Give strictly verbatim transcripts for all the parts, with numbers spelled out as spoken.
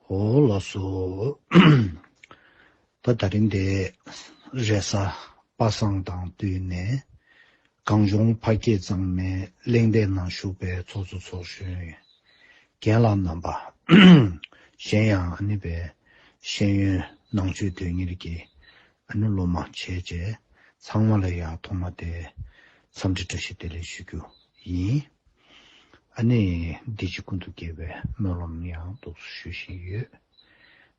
འོ་ལགས་སོ། ད་ད་རིང་དེ་རེས་གཟའ་པ་སངས་དང་བསྟུན་ནས་གངས་ལྗོངས་ཕ་སྐད་གཙང་མའི་གླེང་སྟེགས་ནང་བཞུགས་པའི་ཚོགས་གཙོ་ཚོགས་གཞོན་རྒན་ལགས་རྣམ་པ། གཞན་ཡང་ཨ་ནི་པའི་ཤེས་ཡོན་ནང་ཆོས་དོན་གཉེར་གྱི་ཨ་ནི་སློབ་མ་བྱས་བྱས་ཚང་མ་ལ་ཡང་ཐོག་མ་དེ་འཚམས་འདྲི་བཀྲ་ཤིས་བདེ་ལེགས་ཞུ་རྒྱུ་ཡིན། ཨ་ནི་འདི་ཕྱི་ཀུན་ཏུ་དགེ་བའི་སྨོན་ལམ་ཡང་འདུག་སེ་ཞུ་བཞིན་ཡོད།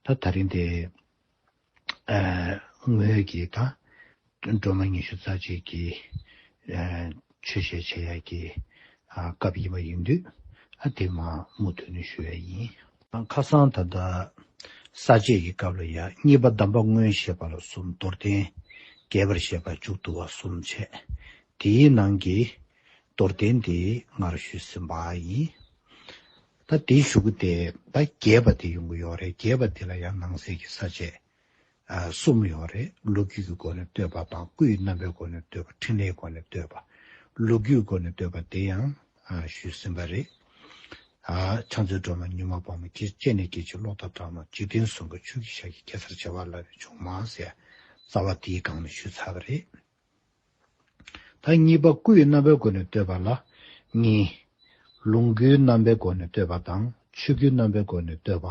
ད་ད་རིང་དེ་ཨ་ངོས་ཀྱིས་ད་སྒྲོལ་མ་ཉི་ཤུ་རྩ་གཅིག་གི་ཨ་ཆོས་བཤད་བྱེད་ཡ་གི་ཨ་སྐབས་ཡིན་པ་ཡིན་དུས་ཨ་དེ་མ་མུ་མཐུད་ནས་ཞུ་ཡ་ཡིན། ཨ་ཁ་སང་ད་ལྟ་ས་བཅད་ཀྱི་སྐབས་ལ་ཡ་གཉིས་པ་གདམས་པ་སྔོན་བཤད་པ་ལ་གསུམ། མདོར་བསྟན་རྒྱས་པར་བཤད་པ་མཇུག་བསྡུ་བ་གསུམ་བྱས། དེའི་ནང་གི་མདོར་བསྟན་དེ་སྔར་ཞུས་ཟིན་པ་ཡིན། ད་དེའི་གཞུག་གུ་དེ་ད་རྒྱས་པ་དེ་ཡོང་གི་ཡོད་རེད། རྒྱས་པ་དེ་ལ་ཡང་ནང་གསེས་ཀྱི་ས་བཅད་ཨ་གསུམ་ཡོད་རེད། ལོ་རྒྱུས་ཀྱི་སྒོ་ནས་བསྟོད་པ་དང་། སྐུའི་རྣམ་པའི་སྒོ་ནས་བསྟོད་པ། ཕྲིན་ལས་སྒོ་ནས་བསྟོད་པ། ལོ་རྒྱུས་སྒོ་ནས་བསྟོད་པ་དེ་ཡང་ཨ་ཞུས་ཟིན་པ་རེད། ཨ་ཕྱག་མཛོད་སྒྲོལ་མ་མྱུར་མ་དཔའ་མོ། སྐྱེས་སྐྱེས་ནས་སྐྱེས་ཀྱི་གློག་ལྟར་དྲག་མོ། འཇིག་རྟེན་གསུམ་མགོན་ཆུ་སྐྱེས་ཞལ་གྱི། གེ་སར་བྱེ་བ་ལ་ནི་ཆུང་མ་ཟེར། རྩ་བ་དེའི་སྒང་ནས་ཞུས་ཚར་བ་རེད། ད་གཉིས་པ་སྐུ་ཡི་རྣམ་པའི་སྒོ་ནས་བསྟོད་པ་ལ་གཉིས། ལོངས་སྐུའི་རྣམ་པའི་སྒོ་ནས་བསྟོད་པ་དང་། ཆོས་སྐུའི་རྣམ་པའི་སྒོ་ནས་བསྟོད་པ།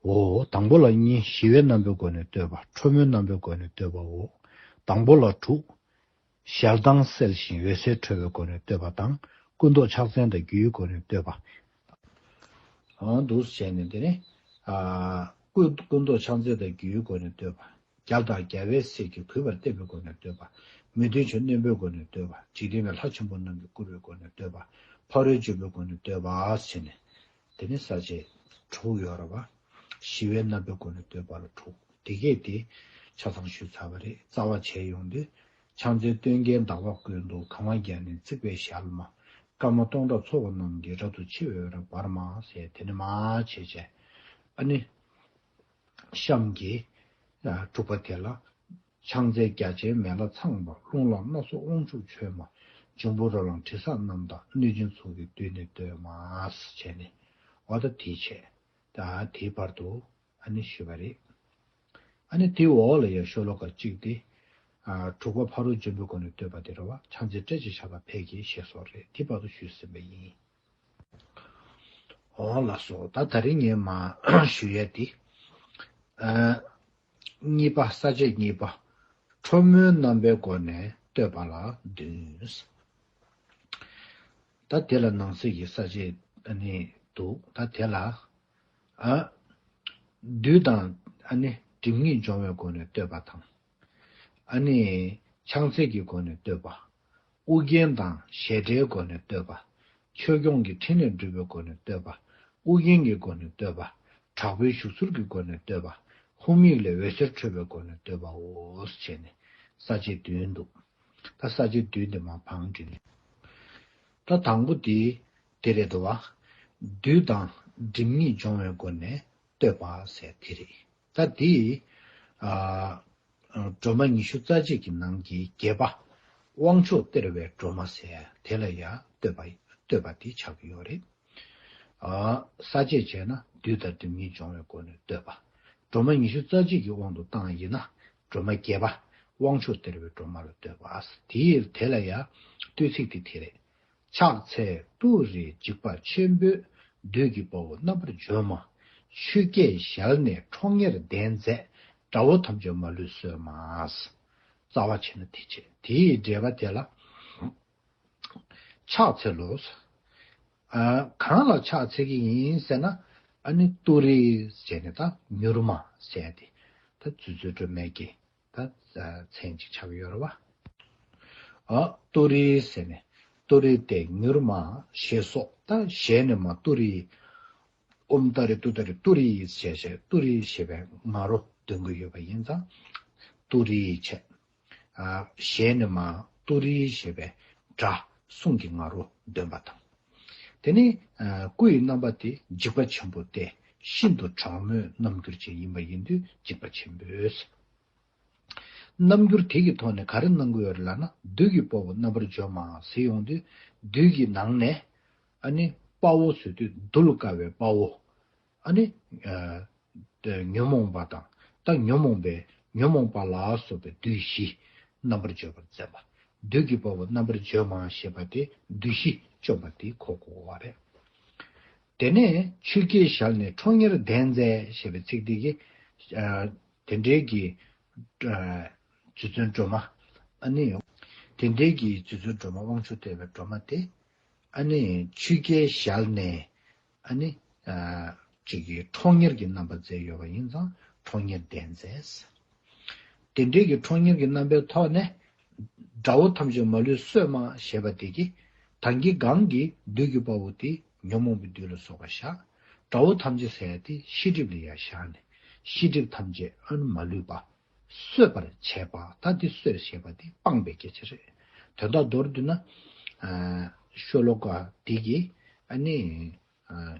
འོ། དང་པོ་ལ་གཉིས། ཞི་བའི་རྣམ་པའི་སྒོ་ནས་བསྟོད་པ། ཁྲོ་མོའི་རྣམ་པའི་སྒོ་ནས་བསྟོད་པའོ། དང་པོ་ལ་དྲུག། ཞལ་གདངས་གསལ་ཞིང་འོད་ཟེར་འཕྲོ་བའི་སྒོ་ནས་བསྟོད་པ་དང་། སྐུ་མདོག་ཕྱག་མཚན་དང་རྒྱུའི་སྒོ་ནས་བསྟོད་པ། ཨ་འདུག་སེ་བྱས་ནས་དེ་ནི། ཨ་སྐུ་སྐུ་མདོག་ཕྱག་མཚན་དང་རྒྱུའི་སྒོ་ནས་བསྟོད་པ། རྒྱལ་དང་རྒྱལ་བའི་སྲས་ཀྱིས་གུས་པར་བསྟེན་པའི་སྒོ་ནས་བསྟོད་པ། མི་མཐུན་ཕྱོགས་གནོན་པོའི་སྒོ་ནས་བསྟོད་པ། འཇིག་རྟེན་པའི་ལྷ་ཆེན་པོ་རྣམས་ཀྱིས་བཀུར་བའི་སྒོ་ནས་བསྟོད་པ། ཕ་རོལ་འབྱོན་པའི་སྒོ་ནས་བསྟོད་པ་ཟེར་ནས། དེ་ནི་ས་བཅད་དྲུག་ཡོད་རེད་པ། ཞི་བའི་རྣམ་པའི་སྒོ་ནས་བསྟོད་པ་ལ་དྲུག། དེ་གས་དེ་ཆ་ཚང་ཞུས་ཚར་བ་རེད། རྩ་བ་བྱས་ཡོང་དུས། ཕྱག་མཚན་སྟོན་ཀའི་ཟླ་བ་ཀུན་ཏུ། གང་བ་བརྒྱ་ནི་བརྩེགས་པའི་ཞལ་མ། སྐར་མ་སྟོང་ཕྲག་ཚོགས་པ་རྣམས་ཀྱིས། རབ་ཏུ་ཕྱེ་བའི་འོད་རབ་འབར་མ་ཟེར། དེ་ནི་མ་བྱས་བྱས། ཨ་ནི། གཤམ་གྱི་ཨ་དྲུག་པ་དེ་ལ། ཕྱག་མཚན་རྒྱ་ཆེན་མེ་ལྷ་ཚངས་པ། རླུང་ལྷ་སྣ་ཚོགས་དབང་ཕྱུག་མཆོད་མ། འབྱུང་པོ་རོ་ལངས་དྲི་ཟ་རྣམས་དང་། གནོད་སྦྱིན་ཚོགས་ཀྱིས་མདུན་ནས་བསྟོད་མ་ཟེར་བྱས་ནས། འོ་ད་དེ་བྱས། ད་དེའི་བར་དུ་ཨ་ནི་ཞུས་པ་རེད། ཨ་ནི་དེའི་འོག་ལ་ཡང་ཤོ་ལོ་ཀ་གཅིག་དེ། ཨ་དྲུག་པ་ཕ་རོལ་འབྱོན་པའི་སྒོ་ནས་བསྟོད་པ་དེ་རེད་པ། ཕྱག་མཚན་སྤྲད་ཅིང་བཤགས་པ་ཕས་ཀྱི་ཞེས་སོགས་རེད། དེ་བར་དུ་ཞུས་ཟིན་པ་ཡིན། འོ་ལགས་སོ། ད་ད་རིང་ངས་མར་ཞུ་ཡ་དེ། ཨ་གཉིས་པ། ས་བཅད་གཉིས་པ། ཁྲོ་མོའི་རྣམ་པའི་སྒོ་ནས་བསྟོད་པ་ལ་བདུན། ད་དེ་ལ་ནང་གསེས་ཀྱི་ས་བཅད་ཨ་ནི་འདུག་ད་དེ་ལ། ཨ་བདུད་དང་ཨ་ནི་སྒྲིབ་གཉིས་སྦྱོང་བའི་སྒོ་ནས་བསྟོད་པ་དང་། ཨ་ནི་ཕྱག་འཚལ་གྱི་སྒོ་ནས་བསྟོད་པ། ཨུ་རྒྱན་དང་ཞལ་བྲལ་སྒོ་ནས་བསྟོད་པ། ཆོས་སྐྱོང་གི་ཕྲིན་ལས་སྒྲུབ་པའི་སྒོ་ནས་བསྟོད་པ། ཨུ་རྒྱན་གྱི་སྒོ་ནས་བསྟོད་པ། དྲག་པོའི་བཞུགས་ཚུལ་གྱི་སྒོ་ནས་བསྟོད་པ། ཧཱུྃ་ཡིག་ལས་འོད་ཟེར་འཕྲོས་པའི་སྒོ་ནས་བསྟོད་པའོ་ཞེས་ནས་ས་བཅད་བདུན་འདུག་ད་ས་བཅད་བདུན་དེ་མར་བང་བསྒྲིགས་ནས། ད་དང་པོ་དེ་དེ་རེད་འདུག་བ། བདུད་དང་སྒྲིབ་གཉིས་སྦྱོང་བའི་སྒོ་ནས་བསྟོད་པ་ཟེར་དེ་རེད། ད་དེ་ཨ་སྒྲོལ་མ་ཉི་ཤུ་རྩ་གཅིག་གི་ནང་གི་བརྒྱད་པ། དབང་མཆོག་སྟེར་བའི་སྒྲོལ་མ་ཟེར་དེ་ལ་ཡང་བསྟོད་པ་བསྟོད་པ་དེ་ཆགས་ཀྱི་ཡོད་རེད། ཨ་ས་བཅད་བྱས་ན་བདུད་དང་སྒྲིབ་གཉིས་སྦྱོང་བའི་སྒོ་ནས་བསྟོད་པ། སྒྲོལ་མ་ཉི་ཤུ་རྩ་གཅིག་གི་དབང་དུ་བཏང་ཡིན་ན་སྒྲོལ་མ་བརྒྱད་པ། དབང་མཆོག་སྟེར་བའི་སྒྲོལ་མ་ལ་བསྟོད་པ། དེ་ཡི་དེ་ལ་ཡང་བསྟོད་ཚིག་དེ་དེ་རེད། ཕྱག་འཚལ་ཏུ་རེའི་འཇིགས་པ་ཆེན་པོས། བདུད་ཀྱི་དཔའ་བོ་རྣམ་པར་འཇོམས་མ། ཆུ་སྐྱེས་ཞལ་ནས་ཁྲོ་གཉེར་ལྡན་མཛད། དགྲ་བོ་ཐམས་ཅད་མ་ལུས་གསོད་མ། རྩ་བ་བྱས་ན་དེ་བྱས། དེའི་འགྲེལ་པ་དེ་ལ། ཕྱག་འཚལ་ལོ། ཨ་གང་ལ་ཕྱག་འཚལ་གྱི་ཡིན་ཟེར་ན། ཨ་ནི་ཏུ་རེ་ཟེར་ནས་ད་མྱུར་མ་ཟེར་ཏེ། ད་རྫུ་འཕྲུལ་སྒྲོལ་མའི་གི་ད་མཚན་ཅིག་ཆགས་ཀྱི་ཡོད་རེད་བ། ཨ་ཏུ་རེ་ཟེར་ནས་ཏུ་རེ་སྟེ་མྱུར་མ་ཞེས་སོགས། ད་ཞལ་ནས་མར་ཏུ་རེ། ཨོཾ་ཏཱ་རེ་ཏུཏྟཱ་རེ་ཏུ་རེ་ཞེས་བྱས། ཏུ་རེ་ཞེས་པའི་ང་རོ་འདོན་གྱི་ཡོད་པ་ཡིན་ཙང་། ཏུ་རེ་བྱས། ཨ་ཞལ་ནས་མར་ཏུ་རེ་ཞེས་པའི་སྒྲ་གསུང་གི་ང་རོ་འདོན་པ་དང་། དེ་ནས་ཨ་སྐུ་ཡི་རྣམ་པ་དེ་འཇིགས་པ་ཆེན་པོ་སྟེ་ཤིན་ཏུ་དྲག་མོའི་རྣམ་འགྱུར་ཅན་ཡིན་པ་ཡིན་དུས་འཇིགས་པ་ཆེན་པོའི་རྣམ་འགྱུར་དེ་གི་ཐོག་ནས་ག་རེ་གནང་གི་ཡོད་རེད་ལབ་ན། བདུད་ཀྱི་དཔའ་བོ་རྣམ་པར་འཇོམས་མ་ཟེར་ཡོང་དུས། བདུད་ཀྱི་ནང་ནས་ཨ་ནི་དཔའ་བོ་ཟེར་དུས་གདུལ་དཀའ་བའི་དཔའ་བོ། ཨ་ནི་ཨ་ཉོན་མོངས་པ་དང་། ད་ཉོན་མོངས་པའི་ཉོན་མོངས་པ་ལ་སོགས་པའི་བདུད་བཞི་རྣམ་པར་འཇོམས་པར་མཛད་པ། བདུད་ཀྱི་དཔའ་བོ་རྣམ་པར་འཇོམས་མ་ཞེས་པ་དེ་བདུད་བཞི་བཅོམ་པ་དེ་གོ་དགོས་པ་རེད། དེ་ནས་ཆུ་སྐྱེས་ཞལ་ནས་ཁྲོ་གཉེར་ལྡན་མཛད་ཞེས་པའི་ཚིག་འདི་གིས་ཨ་དེ་འདྲའི་གི་ཨ་རྗེ་བཙུན་སྒྲོལ་མ། ཨ་ནི་དེ་འདྲའི་གི་རྗེ་བཙུན་སྒྲོལ་མ་དབང་ཕྱུག་སྟོན་པའི་སྒྲོལ་མ་དེ། ཨ་ནི་ཆུ་སྐྱེས་ཞལ་ནས་ཨ་ནི་ཨ་ཅིག་གི་ཁྲོ་གཉེར་གྱི་རྣམ་པ་མཛད་ཡོད་པ་ཡིན་ཙང་ཁྲོ་གཉེར་ལྡན་མཛད། དེ་འདྲའི་གི་ཁྲོ་གཉེར་གྱི་རྣམ་པའི་ཐོག་ནས། དགྲ་བོ་ཐམས་ཅད་མ་ལུས་གསོད་མ་ཞེས་པ་དེ་གིས། ད་གིན་གང་གི་བདུད་ཀྱི་དཔའ་བོ་དེ་ཉོན་མོངས་པའི་བདུད་ལ་སོགས་པ་བཞག་དགྲ་བོ་ཐམས་ཅད་ཟེར་ཡ་དེ་ཤེས་སྒྲིབ་ལ་ཡ་བཞག་ནས་ཤེས་སྒྲིབ་ཐམས་ཅད་ཨ་ནི་མ་ལུས་པ། གསོད་པར་བྱེད་པ། ད་འདི་གསོད་ཞེས་པ་འདི་སྤངས་པའི་སྐད་ཆ་རེད། དོན་དག་མདོར་བསྡུས་ན། ཨ་ཤོ་ལོ་ཀ་འདི་གིས་ཨ་ནི་ཨ་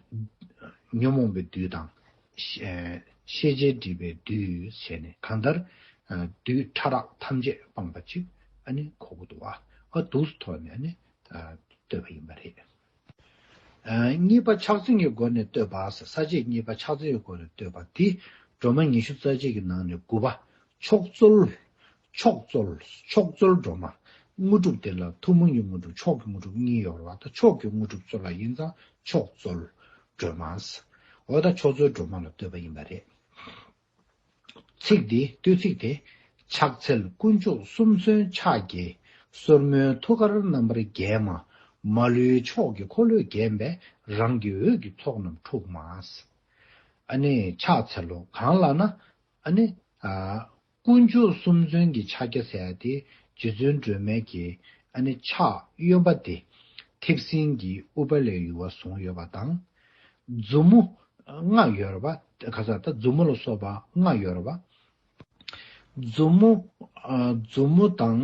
ཉོན་མོངས་པའི་བདུད་དང་། ཤེ་ཤེས་བྱའི་སྒྲིབ་པའི་བདུད་བྱས་ནས་གང་ལྟར་ཨ་བདུད་ཕྲ་རགས་ཐམས་ཅད་སྤངས་པ་ཅིག་ཨ་ནི་གོ་དགོས་འདུག་བ། ཨ་འདུག་སེ་ཐོག་ནས་ཨ་ནི་ཨ་བསྟོད་པ་ཡིན་པ་རེད། ཨ་གཉིས་པ་ཕྱག་མཚན་གྱི་སྒོ་ནས་བསྟོད་པ། ས་བཅད་གཉིས་པ་ཕྱག་མཚན་གྱི་སྒོ་ནས་བསྟོད་པ་འདི་སྒྲོལ་མ་ཉི་ཤུ་རྩ་གཅིག་གི་ནང་ནས་དགུ་པ། མཆོག་སྩོལ། མཆོག་སྩོལ། མཆོག་སྩོལ་སྒྲོལ་མ། དངོས་གྲུབ་དེ་ལ་ཐུན་མོང་གི་དངོས་གྲུབ་མཆོག་གི་དངོས་གྲུབ་གཉིས་ཡོད་རེད་བ། ད་མཆོག་གི་དངོས་གྲུབ་སྩོལ་བ་ཡིན་ཙང་མཆོག་སྩོལ་སྒྲོལ་མ། འོ་ད་མཆོག་སྩོལ་སྒྲོལ་མ་ལ་བསྟོད་པ་ཡིན་པ་རེད། ཚིག་འདི་བསྟོད་ཚིག་དེ། ཕྱག་འཚལ་དཀོན་མཆོག་གསུམ་མཚོན་ཕྱག་རྒྱའི། སོར་མོའི་ཐུགས་ཀར་རྣམ་པར་བརྒྱན་མ། མ་ལུས་མཆོག་གི་འཁོར་ལོས་བརྒྱན་པའི། རང་གི་འོད་ཀྱི་ཚོགས་རྣམས་འཁྲུགས་མ། ཨ་ནི་ཕྱག་འཚལ་ལོ། གང་ལགས་ན་ཨ་ནི་ཨ་དཀོན་མཆོག་གསུམ་མཚོན་གྱི་ཕྱག་རྒྱ་ཟེར་ཡ་དེ་རྗེ་བཙུན་སྒྲོལ་མའི་གི་ཨ་ནི་ཕྱག་གཡོན་པ་དེ་མཐེབ་སྲིན་གྱི་དབུ་པ་ལས་ཡུ་བ་བཟུང་ཡོད་པ་དང་། མཛུབ་མོ་ལྔ་ཡོད་རེད་པ། ཁ་ས་ད་མཛུབ་མོ་ལ་སོགས་པ་ལྔ་ཡོད་རེད་པ། མཛུབ་མོ་ཨ་མཛུབ་མོ་དང་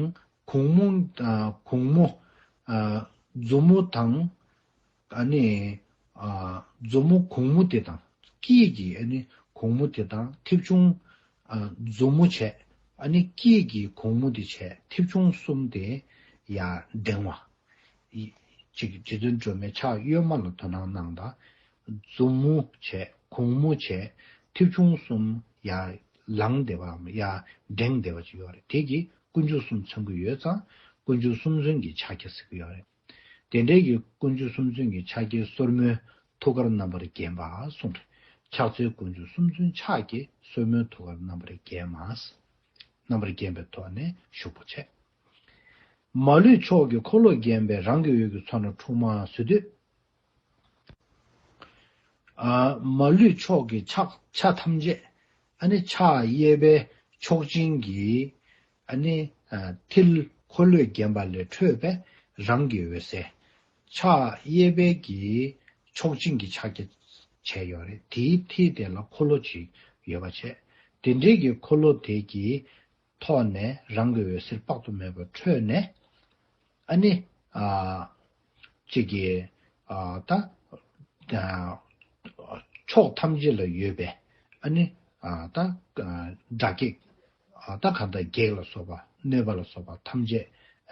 གུང་མོ་ཨ་གུང་མོ་ཨ་མཛུབ་མོ་དང་ཨ་ནི་ཨ་མཛུབ་མོ་གུང་མོ་དེ་དང་། སྐེ་གི་ཨ་ནི་གུང་མོ་དེ་དང་མཐེབ་ཆུང་ཨ་མཛུབ་མོ་བྱས། ཨ་ནི་སྐེ་གི་གུང་མོ་དེ་བྱས། མཐེབ་ཆུང་གསུམ་དེ་ཡར་བསྒྲེང་བ། ཡི་ཅིག་རྗེ་བཙུན་སྒྲོལ་མའི་ཕྱག་གཡོན་མ་ལ་དོ་སྣང་གནང་དང་། མཛུབ་མོ་བྱས། གུང་མོ་བྱས། མཐེབ་ཆུང་གསུམ་ཡར་ལངས་བསྡད་པའམ་ཡར་བསྒྲེང་བསྡད་པ་ཅིག་ཡོད་རེད། དེ་གིས་དཀོན་མཆོག་གསུམ་མཚོན་གྱི་ཡོད་ཙང་དཀོན་མཆོག་གསུམ་མཚོན་གྱི་ཕྱག་རྒྱ་ཟེར་གྱི་ཡོད་རེད། དེ་འདྲའི་གི་དཀོན་མཆོག་གསུམ་མཚོན་གྱི་ཕྱག་རྒྱའི་སོར་མོའི་ཐུགས་ཀར་རྣམ་པར་བརྒྱན་པ་གསུངས་རེད། ཕྱག་འཚལ་དཀོན་མཆོག་གསུམ་མཚོན་ཕྱག་རྒྱའི། སོར་མོའི་ཐུགས་ཀར་རྣམ་པར་བརྒྱན་མ། རྣམ་པར་བརྒྱན་པའི་ཐོག་ནས་བཞུགས་པ་བྱས། མ་ལུས་མཆོག་གི་འཁོར་ལོས་བརྒྱན་པའི། རང་གི་འོད་ཀྱི་ཚོགས་རྣམས་འཁྲུགས་མ་ཟེར་དུས། ཨ་མ་ལུས་མཆོག་གི་ཕྱག་ཕྱག་ཐམས་ཅད་ཨ་ནི་ཕྱག་གཡས་པའི་མཆོག་སྦྱིན་གྱི་ཨ་ནི་ཨ་མཐིལ་འཁོར་ལོས་བརྒྱན་པ་ལས་འཕྲོས་པའི་རང་གི་འོད་ཟེར། ཕྱག་གཡས་པའི་གི་མཆོག་སྦྱིན་གྱི་ཕྱག་རྒྱ་བྱས་ཡོད་རེད། དེའི་མཐིལ་དེ་ལ་འཁོར་ལོ་ཅིག་ཡོད་པ་བྱས། དེ་འདྲའི་གི་འཁོར་ལོ་དེ་གི་ཐོག་ནས་རང་གི་འོད་ཟེར་དཔག་ཏུ་མེད་པ་འཕྲོས་ནས། ཨ་ནི་ཨ་གཅིག་གིས་ཨ་ད་ཨ་ཕྱོགས་ཐམས་ཅད་ལ་ཡོད་པའི་ཨ་ནི་ཨ་ད་ཨ་དགྲ་བགེགས་ཨ་ད་གང་ལྟར་བགེགས་ལ་སོགས་པ་གནོད་པ་ལ་སོགས་པ་ཐམས་ཅད་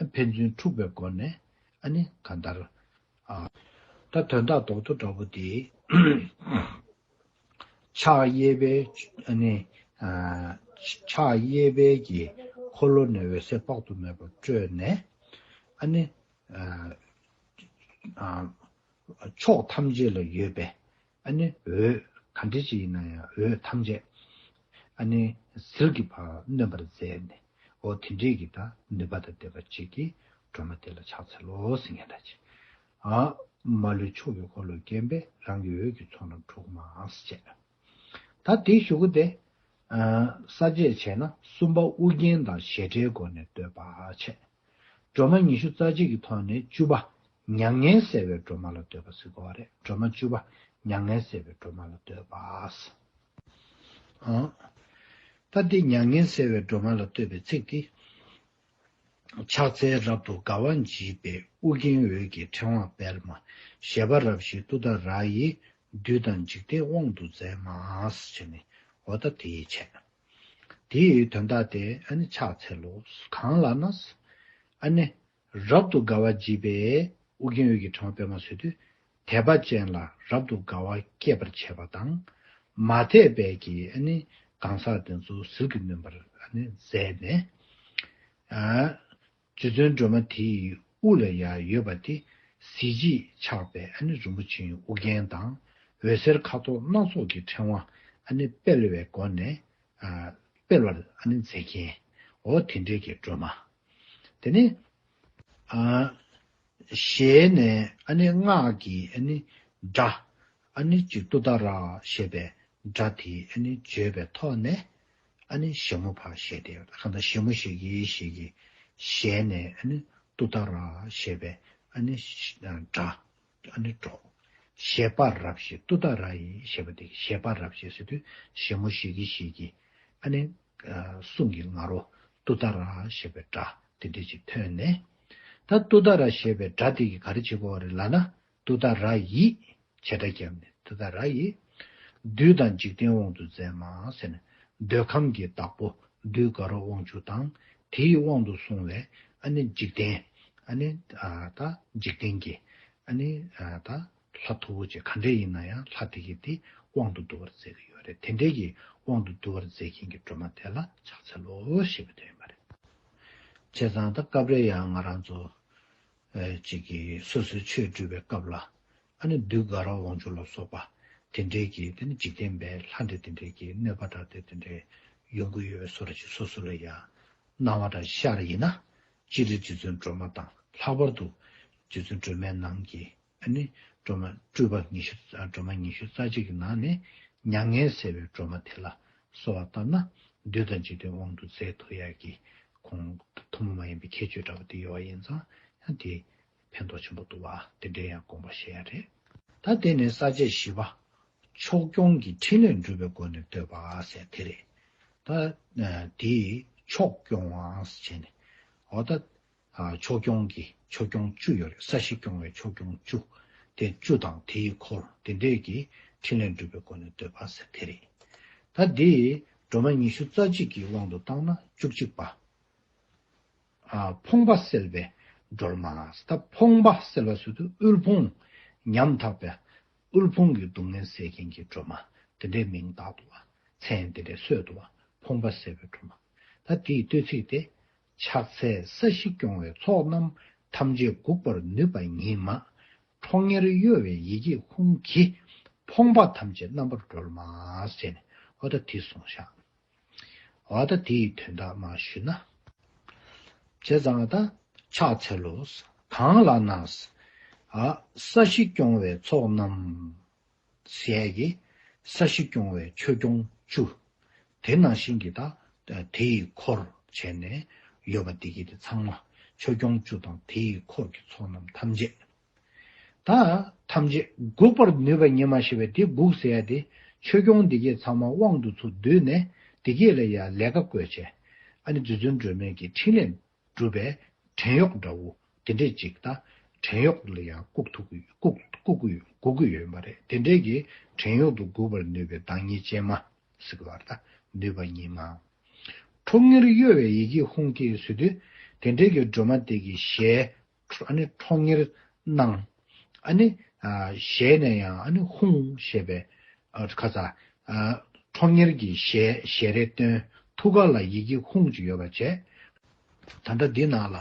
ཨ་ཕན་ཚུན་འཁྲུགས་པའི་སྒོ་ནས་ཨ་ནི་གང་ལྟར་ཨ་ད་དོན་དག་རྡོག་རྡོག་འདྲ་པོ་དེ། ཕྱག་གཡས་པའི་ཨ་ནི་ཨ་ཕྱག་གཡས་པའི་གི་འཁོར་ལོ་ནས་འོད་ཟེར་དཔག་ཏུ་མེད་པ་སྤྲོས་ནས། ཨ་ནི་ཨ་ཨ་ཕྱོགས་ཐམས་ཅད་ལ་ཡོད་པའི་ཨ་ནི་འོད་ག་འདྲ་ཅིག་ཡིན་ན་ཡང་འོད་ཐམས་ཅད་ཨ་ནི་ཟིལ་གྱིས་ཕར་གནོན་པར་མཛད་ནས། འོ་དེ་འདྲའི་གི་ད་ནུས་པ་དང་ལྡན་པ་ཅིག་གིས་སྒྲོལ་མ་དེ་ལ་ཕྱག་འཚལ་ལོ་ཟེར་མཁན་འདྲ་ཅིག་ཨ་མ་ལུས་མཆོག་གི་འཁོར་ལོས་བརྒྱན་པའི། རང་གི་འོད་ཀྱི་ཚོགས་རྣམས་འཁྲུགས་མ་ཟེར་བྱས། ད་དེའི་གཞུག་གུ་དེ་ཨ་ས་བཅད་བྱས་ན་གསུམ་པ་ཨུ་རྒྱན་དང་བཞད་སྒྲའི་སྒོ་ནས་བསྟོད་པ་བྱས། སྒྲོལ་མ་ཉི་ཤུ་རྩ་གཅིག་གི་ཐོག་ནས་བཅུ་པ་མྱ་ངན་སེལ་བའི་སྒྲོལ་མ་ལ་བསྟོད་པ་ཟེར་དགོས་པ་རེད། སྒྲོལ་མ་བཅུ་པ་མྱ་ངན་སེལ་བའི་སྒྲོལ་མ་ལ་བསྟོད་པ། ཨ་ད་འདི་མྱ་ངན་སེལ་བའི་སྒྲོལ་མ་ལ་བསྟོད་པའི་ཚིག་འདི། ཕྱག་འཚལ་རབ་ཏུ་དགའ་བ་བརྗིད་པའི། ཨུ་རྒྱན་འོད་ཀྱི་ཕྲེང་བ་སྤེལ་མ། བཞད་པ་རབ་བཞིའི་ཏུཏྟཱ་ར་ཡིས། བདུད་དང་འཇིག་རྟེན་དབང་དུ་མཛད་མ་ཟེར་ནས། འོ་ད་དེ་ཡི་བྱས། དེའི་དོན་དག་དེ་ཨ་ནི་ཕྱག་འཚལ་ལོ། གང་ལགས་ན། ཨ་ནི་རབ་ཏུ་དགའ་བ་བརྗིད་པའི། ཨུ་རྒྱན་འོད་ཀྱི་ཕྲེང་བ་སྤེལ་མ་ཟེར་དུས། དད་པ་ཅན་ལ་རབ་ཏུ་དགའ་བ་སྐྱེད་པར་བྱེད་པ་དང་ མ་དད་པའི་གི་ཨ་ནི་གང་ཟག་དེ་ཚོ་ཟིལ་གྱིས་གནོན་པར་ཨ་ནི་མཛད་ནས། ཨ། རྗེ་བཙུན་སྒྲོལ་མ་དེའི་དབུ་ལ་ཡང་ཡོད་པ་དེ་གཟི་བརྗིད་ཆགས་པའི་ཨ་ནི་རིན་པོ་ཆེའི་དབུ་རྒྱན་དང་། འོད་ཟེར་ཁ་དོག་སྣ་ཚོགས་ཀྱི་ཕྲེང་བ་ཨ་ནི་སྤེལ་བའི་སྒོ་ནས། ཨ། སྤེལ་བར་ཨ་ནི་མཛད་མཁན། འོ་དེ་འདྲའི་གི་སྒྲོལ་མ། དེ་ནས། ཨ། ཞལ་ནས་ཨ་ནི་སྔགས་ཀྱི་ཨ་ནི་སྒྲ། ཨ་ནི་ཅིག་ཏུཏྟཱ་ར་ཞེས་པའི་སྒྲ་དེ་ཨ་ནི་བརྗོད་པའི་ཐོག་ནས། ཨ་ནི་ཞལ་མོ་ཕར་བཞད་དེ་ཡོད། གང་ལྟར་ཞལ་མོ་བཞད་ཀྱི་ཞལ་གྱི་ཞལ་ནས་ཨ་ནི་ཏུཏྟཱ་ར་ཞེས་པའི་ཨ་ནི་སྒྲ་ཨ་ནི་སྒྲོག་བཞད་པ་རབ་བཞད་ཏུཏྟཱ་ར་ཡིས་ཞེས་པ་དེ། བཞད་པ་རབ་བཞད་ཟེར་དུས་ཞལ་མོ་བཞད་ཀྱི་ཞལ་གྱི་ཨ་ནི་གསུང་གི་ང་རོ་ཏུཏྟཱ་ར་ཞེས་པའི་སྒྲ་དེ་འདྲ་ཅིག་ཐོས་ནས། ད་ཏུཏྟཱ་ར་ཞེས་པའི་སྒྲ་དེ་གིས་ག་རེ་བྱེད་དགོས་པ་རེད་ལབ་ན། ཏུཏྟཱ་ར་ཡིས། བྱེ་བྲག་བརྒྱབ་ནས་ཏུཏྟཱ་ར་ཡིས། བདུད་དང་འཇིག་རྟེན་དབང་དུ་མཛད་མ་ཟེར་ནས། འདོད་ཁམས་ཀྱི་བདག་པོ་བདུད་དགའ་རབ་དབང་ཕྱུག་དང་། དེའི་དབང་དུ་སོང་བའི་ཨ་ནི་འཇིག་རྟེན། ཨ་ནི་ཨ་ད་འཇིག་རྟེན་གྱི་ཨ་ནི་ཨ་ད་ལྷ་མཐུ་བོ་ཆེ་ག་འདྲས་ཡིན་ན་ཡང་ལྷ་དེ་གིས་དེ་དབང་དུ་བསྡུ་བར་མཛད་ཀྱི་ཡོད་རེད། དེ་འདྲས་ཀྱི་དབང་དུ་བསྡུ་བར་མཛད་མཁན་གྱི་སྒྲོལ་མ་དེ་ལ་ཕྱག་འཚལ་ལོ་ཞེས་པ་དེ་ཡིན་པ་རེད། བྱས་ཙང་ད་སྐབས་རེ་ཡང་ང་རང་ཚོ་ཨ་ཅིག་གིས་སོ་སོའི་ཆོས་སྒྲུབ་པའི་སྐབས་ལ། ཨ་ནི་བདུད་དགའ་རབ་དབང་ཕྱུག་ལ་སོགས་པ་དེ་འདྲའི་གི་དེ་ནི་འཇིག་རྟེན་པའི་ལྷ་འདྲེ་དེ་འདྲའི་གི་གནོད་པ་དང་དེ་དེ་འདྲའི་ཡོང་གི་ཡོད་པའི་བཟོ་འདྲ་ཅིག་སོ་སོ་ལ་ཡང་སྣང་བ་དང་ཤར་ཡིན་ན། སྤྱིར་རྗེ་བཙུན་སྒྲོལ་མ་དང་། ལྷག་པར་དུ་རྗེ་བཙུན་སྒྲོལ་མའི་ནང་གི་ཨ་ནི་སྒྲོལ་མ་སྤྲུལ་པ་ཉི་ཤུ་རྩ། སྒྲོལ་མ་ཉི་ཤུ་རྩ་གཅིག་གི་ནང་ནས་མྱ་ངན་ཟེར་བའི་སྒྲོལ་མ་དེ་ལ་གསོལ་བ་བཏབ་ན། བདུད་དང་འཇིག་རྟེན་དབང་དུ་མཛད་ཐུབ་ཡག་གི་ཁོང་ཐུན་མོང་མ་ཡིན་པའི་ཁྱད་ཆོས་འདྲ་བོ་དེ་ཡོད་པ་ཡིན་ཙང་། ཡང་དེ་ཕན་ཐོགས་ཆེན་པོ་འདུག་བ། དེ་འདྲའི་ཡང་དགོངས་པ་བཞེས་ཡ་རེད། ད་དེ་ནས་ས་བཅད་བཞི་པ། ཕྱོགས་སྐྱོང་གི་ཕྲིན་ལས་སྒྲུབ་པའི་སྒོ་ནས་བསྟོད་པ་ཟེར་དེ་རེད། ད་ཨ་དེའི་ཕྱོགས་སྐྱོང་བ་ཟེར་བྱས་ནས། འོ་ད་ཨ་ཕྱོགས་སྐྱོང་གི་ཕྱོགས་སྐྱོང་བཅུ་ཡོད་རེད། ས་གཞི་སྐྱོང་བའི་ཕྱོགས་སྐྱོང་བཅུ། དེ་བཅུ་དང་དེའི་འཁོར་དེ་འདྲས་ཀྱི་ཕྲིན་ལས་སྒྲུབ་པའི་སྒོ་ནས་བསྟོད་པ་ཟེར་དེ་རེད། ད་འདི་སྒྲོལ་མ་ཉི་ཤུ་རྩ་གཅིག་གི་དབང་དུ་བཏང་ན་བཅུ་གཅིག་པ། ཨ་ཕོངས་པ་སེལ་བའི་སྒྲོལ་མ། ད་ཕོངས་པ་སེལ་བ་ཟེར་དུས་དབུལ་ཕོངས་ཉམ་ཐག་པའི་དབུལ་ཕོངས་ཀྱི་སྡུག་བསྔལ་སེལ་མཁན་གྱི་སྒྲོལ་མ་དེ་འདྲའི་མིང་བཏགས་འདུག་བ། མཚན་དེ་འདྲའི་གསོལ་འདུག་བ། ཕོངས་པ་སེལ་བའི་སྒྲོལ་མ། ད་དེའི་བསྟོད་ཚིག་དེ། ཕྱག་འཚལ་ས་གཞི་སྐྱོང་བའི་ཚོགས་རྣམས། ཐམས་ཅད་འགུགས་པར་ནུས་པ་ཉིད་མ། ཁྲོ་གཉེར་གཡོ་བའི་ཡི་གེ་ཧཱུྃ་གིས། ཕོངས་པ་ཐམས་ཅད་རྣམ་པར་སྒྲོལ་མ་ཟེར་ནས། འོ་ད་དེ་གསུངས་ཤག་འོ་ད་དེའི་དོན་དག་མར་ཞུས་ན། བྱས་ཙང་ད་ཕྱག་འཚལ་ལོ། གང་ལགས་ན། ཨ་ས་གཞི་སྐྱོང་བའི་ཚོགས་རྣམས་ཟེར་ཡ་གི། ས་གཞི་སྐྱོང་བའི་ཆོས་སྐྱོང་བཅུ། དེ་ནང་བཞིན་གྱི་ད་དེ་ཡི་འཁོར་བྱས་ནས་ཡོད་པ་འདི་གི་དེ་ཚང་མ། ཆོས་སྐྱོང་བཅུ་དང་དེ་ཡི་འཁོར་གྱི་ཚོགས་རྣམས་ཐམས་ཅད། ད་ཐམས་ཅད་འགུགས་པར་ནུས་པ་ཉིད་མ་ཞེས་པའི་དེ་འགུགས་ཟེར་ཡ་དེ། ཆོས་སྐྱོང་འདི་གས་ཚང་མ་དབང་དུ་ཚུར་བསྡུས་ནས་འདི་གས་ལ་ཡ་ལས་ཀ་བཀོལ་བྱས། ཨ་ནི་རྗེ་བཙུན་སྒྲོལ་མའི་གི་ཕྲིན་ལས་སྒྲུབ་པའི་བྲན་གཡོག་འདྲ་བོ་དེ་འདྲས་ཅིག་ད་བྲན་གཡོག་ལ་ཡང་བཀུག་ཐུབ་ཀྱི་བཀུག་བཀུག་གི་ཡོད་བཀུག་གི་ཡོད་པ་རེད། དེ་འདྲས་ཀྱི་བྲན་གཡོག་ཏུ་འགུགས་པར་ནུས་པའི་བདག་ཉིད་ཅན་མ་ཟེར་གི་བར་ད་ནུས་པ་ཉིད་མ། ཁྲོ་གཉེར་གཡོ་བའི་ཡི་གེ་ཧཱུྃ་གིས་ཟེར་དུས། དེ་འདྲས་ཀྱི་སྒྲོལ་མ་དེ་གི་ཞལ། ཨ་ནི་ཁྲོ་གཉེར་གནང་། ཨ་ནི་ཨ་ཞལ་ནས་ཡང་ཨ་ནི་ཧཱུྃ་ཞེས་པའི་ཨ་ཁ་ས་ཨ་ཁྲོ་གཉེར་གྱི་ཞལ་ཞལ་རས་སྟོན། ཐུགས་ཀ་ལ་ཡི་གེ་ཧཱུྃ་ཅིག་ཡོད་པ་བྱས། ད་ལྟ་འདི་ནང་ལ་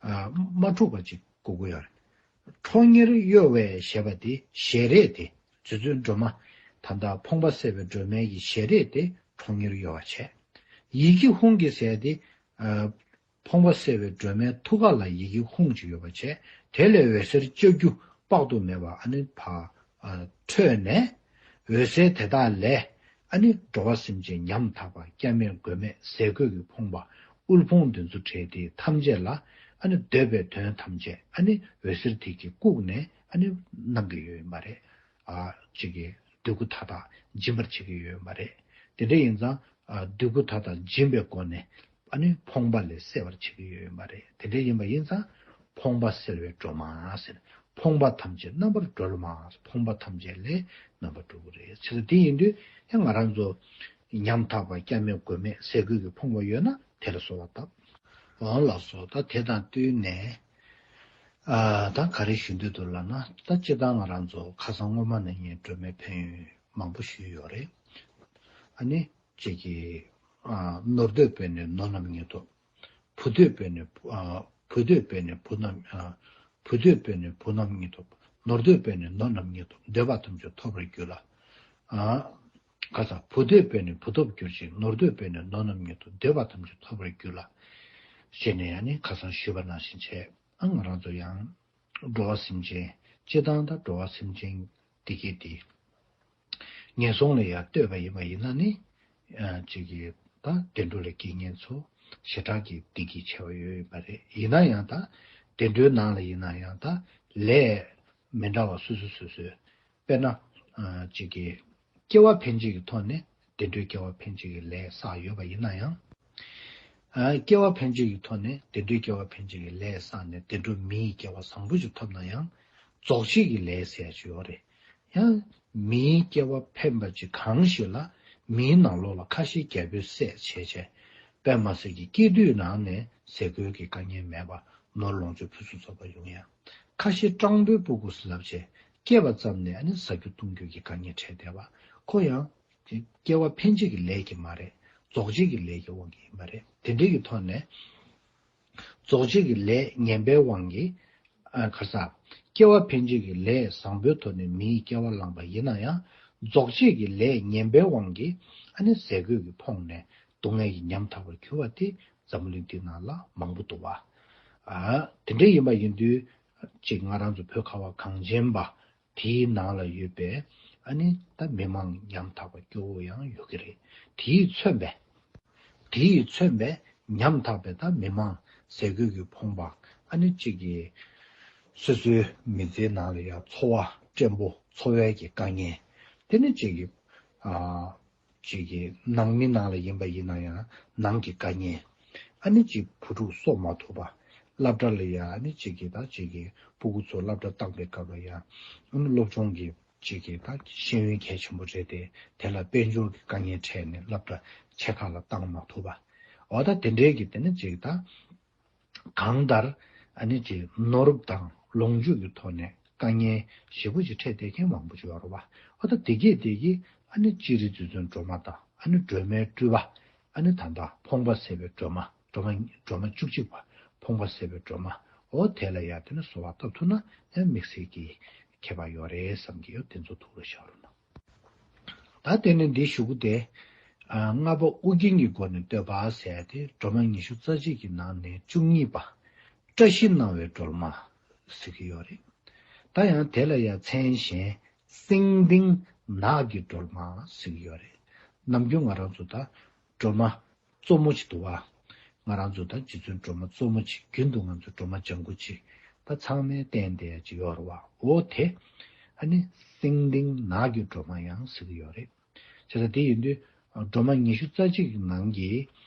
ཨ་མ་འཁྲུགས་པ་ཅིག་དགོས་ཀྱི་ཡོད་རེད། ཁྲོ་གཉེར་གཡོ་བའི་ཞེས་པ་དེ་ཞལ་རས་དེ། རྗེ་བཙུན་སྒྲོལ་མ་ད་ལྟ་ཕོངས་པ་སེལ་བའི་སྒྲོལ་མའི་གི་ཞལ་རས་དེ་ཁྲོ་གཉེར་གཡོ་བ་བྱས། ཡི་གེ་ཧཱུྃ་གིས་ཟེར་དེ། ཨ་ཕོངས་པ་སེལ་བའི་སྒྲོལ་མའི་ཐུགས་ཀ་ལ་ཡི་གེ་ཧཱུྃ་ཅིག་ཡོད་པ་བྱས། དེ་ལས་འོད་ཟེར་ལྕགས་ཀྱུ་དཔག་ཏུ་མེད་པ་ཨ་ནི་ཕར་ཨ་འཕྲོས་ནས། འོད་ཟེར་དེ་དག་ལས་ཨ་ནི་འགྲོ་བ་སེམས་ཅན་ཉམ་ཐག་པ་སྐྱབས་མེད་མགོན་མེད་ཟས་གོས་ཀྱི་ཕོངས་པ་དབུལ་ཕོངས་འདི་ཚོ་བྲལ་ཏེ་ཐམས་ཅད་ལ་ཨ་ནི་འདོད་པའི་དོན་ཐམས་ཅད་ཨ་ནི་འོད་ཟེར་དེ་གིས་བཀུག་ནས་ཨ་ནི་གནང་གི་ཡོད་ཡིན་པ་རེད། ཨ་ཅིག་གིས་འདོད་རྒུ་མཐའ་དག་སྦྱིན་པར་བྱེད་ཀྱི་ཡོད་ཡིན་པ་རེད། དེ་འདྲ་ཡིན་ཙང་ཨ་འདོད་རྒུ་མཐའ་དག་སྦྱིན་པའི་སྒོ་ནས། ཨ་ནི་ཕོངས་པ་ལས་སེལ་བར་བྱེད་ཀྱི་ཡོད་ཡིན་པ་རེད། དེ་འདྲ་ཡིན་པ་ཡིན་ཙང་ཕོངས་པ་སེལ་བའི་སྒྲོལ་མ་ཟེར། ཕོངས་པ་ཐམས་ཅད་རྣམ་པར་སྒྲོལ་མ། ཕོངས་པ་ཐམས་ཅད་ལས་རྣམ་པར་གྲོལ་གྱི་རེད་ཟེར། དེ་ཡིན་དུས་ཡང་ང་རང་ཚོ་ཉམ་ཐག་པ་སྐྱབས་མེད་མགོན་མེད་ཟས་གོས་ཀྱི་ཕོངས་པ་ཡོད་ན་དེ་ལ་གསོལ་བ་བཏབ། འོང་ལགས་སོ། ད་དེ་དང་བསྟུན་ནས་ཨ་ད་ག་རེ་ཞུ་འདོད་འདུག་ལབ་ན། ད་སྤྱིར་བཏང་ང་རང་ཚོ་ཁ་སང་སྔོན་མ་ནས་ངས་སྒྲོལ་མའི་ཕན་ཡོན་མང་པོ་ཞུས་ཡོད་རེད། ཨ་ནི་ཅིག་གི་ཨ་ནོར་འདོད་པས་ནི་ནོར་རྣམས་ཉིད་ཐོབ། བུ་འདོད་པས་ནི་བུ་ཨ་བུ་འདོད་པས་ནི་བུ་རྣམས་ཨ་བུ་འདོད་པས་ནི་བུ་རྣམས་ཉིད་ཐོབ། ནོར་འདོད་པས་ནི་ནོར་རྣམས་ཉིད་ཐོབ། འདོད་པ་ཐམས་ཅད་ཐོབ་པར་འགྱུར་ལ། ཨ་ཁ་ས་བུ་འདོད་པས་ནི་བུ་ཐོབ་འགྱུར་ཞིང་། ནོར་འདོད་པས་ནི་ནོར་རྣམས་ཉིད་ཐོབ། འདོད་པ་ཐམས་ཅད་ཐོབ་པར་འགྱུར་ལ། ཞེས་ནས་ཨ་ནི་ཁ་སང་ཞུས་པ་ནང་བཞིན་བྱས། ཨ་ང་རང་ཚོ་ཡང་འགྲོ་བ་སེམས་ཅན་སྤྱིར་བཏང་དང་འགྲོ་བ་སེམས་ཅན་འདི་གའི་དེ་ངན་སོང་ལ་ཡང་ལྟོས་པ་ཡིན་པ་ཡིན་ན་ནི་ཨ་ཅིག་གིས་ད་བདེ་འགྲོ་ལ་སྐྱེ་མཁན་ཚོ་ཞེ་དྲག་གི་བདེ་སྐྱིད་ཆེ་བ་ཡོད་ཡིན་པ་རེད། ཡིན་ན་ཡང་ད་བདེ་འགྲོའི་ནང་ལ་ཡིན་ན་ཡང་ད་ལས་མི་འདྲ་བ་སོ་སོ་སོ་སོའི་དཔེར་ན་ཨ་ཅིག་གིས་སྐྱེ་བ་ཕན་བྱེད་ཀྱི་ཐོག་ནས་བདེ་འགྲོའི་སྐྱེ་བ་ཕན་བྱེད་ཀྱི་ལས་བསགས་ཡོད་པ་ཡིན་ན་ཡང་། ཨ་སྐྱེ་བ་ཕན་བྱེད་ཀྱི་ཐོག་ནས་བདེ་འགྲོའི་སྐྱེ་བ་ཕན་བྱེད་ཀྱི་ལས་བསགས་ནས་བདེ་འགྲོ་མིའི་སྐྱེ་བ་བཟང་པོ་ཞིག་ཐོབ་ན་ཡང་རྫོགས་བྱེད་ཀྱི་ལས་ཟེར་ཡ་ཅིག་ཡོད་རེད། ཡང་མིའི་སྐྱེ་བ་ཕན་པ་ཅིག་གང་ཞིག་ལ་མིའི་ནང་ལོགས་ལ་ཁ་ཞེ་རྒྱལ་པོའི་སྲས་བྱས་བྱས། དཔེ་མ་སྲིད་ཀྱི་སྐྱེ་དུས་ནང་ནས་ཟས་གོས་ཀྱི་དཀའ་ངལ་མེད་པ་ནོར་ལོངས་སྤྱོད་ཕུན་སུམ་ཚོགས་པ་ཡོང་ཡ། ཁ་ཞེ་སྤྲང་པོའི་སྤུ་གུ་ཟེར་ལབ་བྱས་སྐྱེས་པ་ཙམ་ནས་ཨ་ནི་ཟ་རྒྱུ་བཏུང་རྒྱུ་གི་དཀའ་ངལ་འཕྲད་བསྡད་པ་ཁོ་ཡང་དེ་སྐྱེ་བ་ཕན་བྱེད་ཀྱི་ལས་ཀྱིས་མ་རེད། རྫོགས་བྱེད་ཀྱི་ལས་ཀྱི་དབང་གིས་ཡིན་པ་རེད། དེ་འདྲའི་གི་ཐོག་ནས་རྫོགས་བྱེད་ཀྱི་ལས་ངན་པའི་དབང་གིས་ཨ་ཁ་ས་སྐྱེ་བ་ཕན་བྱེད་ཀྱི་ལས་བཟང་པོའི་ཐོག་ནས་མིའི་སྐྱེ་བ་བླངས་པ་ཡིན་ན་ཡང་རྫོགས་བྱེད་ཀྱི་ལས་ངན་པའི་དབང་གིས་ཨ་ནི་ཟས་གོས་ཀྱིས་ཕོངས་ནས་སྡུག་བསྔལ་གྱིས་ཉམ་ཐག་པར་གྱུར་པ་དེ་འཛམ་བུ་གླིང་འདི་ནང་ལ་མང་པོ་འདུག་བ། ཨ་དེ་འདྲ་ཡིན་པ་ཡིན་དུས་ཅིག་ང་རང་ཚོ་བོད་ཁ་བ་གངས་ཅན་པ་དེའི་ནང་ལ་ཡོད་པའི་ཨ་ནི་ད་མི་མང་ཉམ་ཐག་པ་སྐྱོ་བོ་ཡང་ཡོད་ཀྱི་རེད། དེས་མཚོན་པའི་དེས་མཚོན་པའི་ཉམ་ཐག་པའི་ད་མི་མང་ཟས་གོས་ཀྱིས་ཕོངས་པ་ཨ་ནི་གཅིག་གིས་སོ་སོའི་མི་ཚེའི་ནང་ལ་ཡང་འཚོ་བ་བཀྲེན་པོ་འཚོ་བའི་གི་དཀའ་ངལ། དེ་ནི་གཅིག་གིས་ཨ་གཅིག་གིས་ནང་མི་ནང་ལ་ཡིན་པ་ཡིན་ན་ཡང་ནང་གི་དཀའ་ངལ། ཨ་ནི་གཅིག་བུ་ཕྲུག་གསོ་མ་ཐུབ་པ། སློབ་གྲྭ་ལ་ཡང་ཨ་ནི་གཅིག་གིས་ད་གཅིག་གིས་སྤུ་གུ་ཚོ་སློབ་གྲྭ་བཏང་པའི་སྐབས་ལ་ཡང་ཨ་ནི་སློབ་སྦྱོང་གི་གཅིག་གིས་ད་ཤེས་ཡོན་གལ་ཆེན་པོ་རེད་དེ། དེ་ལ་དཔལ་འབྱོར་གྱི་དཀའ་ངལ་འཕྲད་ནས་སློབ་གྲྭ་ཆེ་ཁག་ལ་བཏང་མ་ཐུབ་པ། འོ་ད་དེ་འདྲའི་གི་དེ་ནི་གཅིག་ད་གང་ལྟར་ཨ་ནི་གཅིག་ནོར་དང་ལོངས་སྤྱོད་ཀྱི་ཐོག་ནས་དཀའ་ངལ་ཞེ་པོ་ཅིག་འཕྲད་བསྡད་མཁན་མང་པོ་ཅིག་ཡོད་རེད་བ། འོ་ད་དེ་གས་དེ་གིས་ཨ་ནི་སྤྱིར་རྗེ་བཙུན་སྒྲོལ་མ་དང་ཨ་ནི་སྒྲོལ་མའི་སྤྲུལ་པ། ཨ་ནི་ད་ལྟ་ཕོངས་པ་སེལ་བའི་སྒྲོལ་མ། སྒྲོལ་མ་སྒྲོལ་མ་བཅུ་གཅིག་པ། ཕོངས་པ་སེལ་བའི་སྒྲོལ་མ། འོ་དེ་ལ་ཡང་དེ་ནི་གསོལ་བ་བཏབ་ཐུབ་ན་ཡང་དམིགས་བསལ་གྱི་ཁྱད་པར་ཡོད་རེད་བསམ་གྱི་ཡོད། དེ་ཚོ་ཐུགས་ལ་བཞག་རོགས་གནང་། ད་དེ་ནི་འདི་ཞུ་གི་དེ། ཨ་ལྔ་པ་ཨུ་རྒྱན་གྱི་སྒོ་ནས་བསྟོད་པ་ཟེར་ཏེ་སྒྲོལ་མ་ཉི་ཤུ་རྩ་གཅིག་གི་ནང་ནས་བཅུ་གཉིས་པ། བཀྲ་ཤིས་སྣང་བའི་སྒྲོལ་མ་ཟེར་གྱི་ཡོད་རེད། ད་ཡང་དེ་ལ་ཡང་མཚན་གཞན་སེང་ལྡེང་ནགས་ཀྱི་སྒྲོལ་མ་ཟེར་གྱི་ཡོད་རེད། ནམ་རྒྱུན་ང་རང་ཚོ་ད་སྒྲོལ་མ་གཙོ་མོ་ཅིག་འདུག་བ། ང་རང་ཚོ་ད་རྗེ་བཙུན་སྒྲོལ་མ་གཙོ་མོ་ཅིག་རྒྱུན་དུ་ང་ཚོ་སྒྲོལ་མ་ལྗང་གུ་ཅིག་ད་ཚང་མས་བསྟེན་བསྡད་ཡ་ཅིག་ཡོད་རེད་བ། འོ་དེ་ཨ་ནི་སེང་ལྡེང་ནགས་ཀྱི་སྒྲོལ་མ་ཡང་ཟེར་གྱི་ཡོད་རེད། བྱས་ཙང་དེ་ཡིན་དུས་སྒྲོལ་མ་ཉི་ཤུ་རྩ་གཅིག་གི་ནང་གི་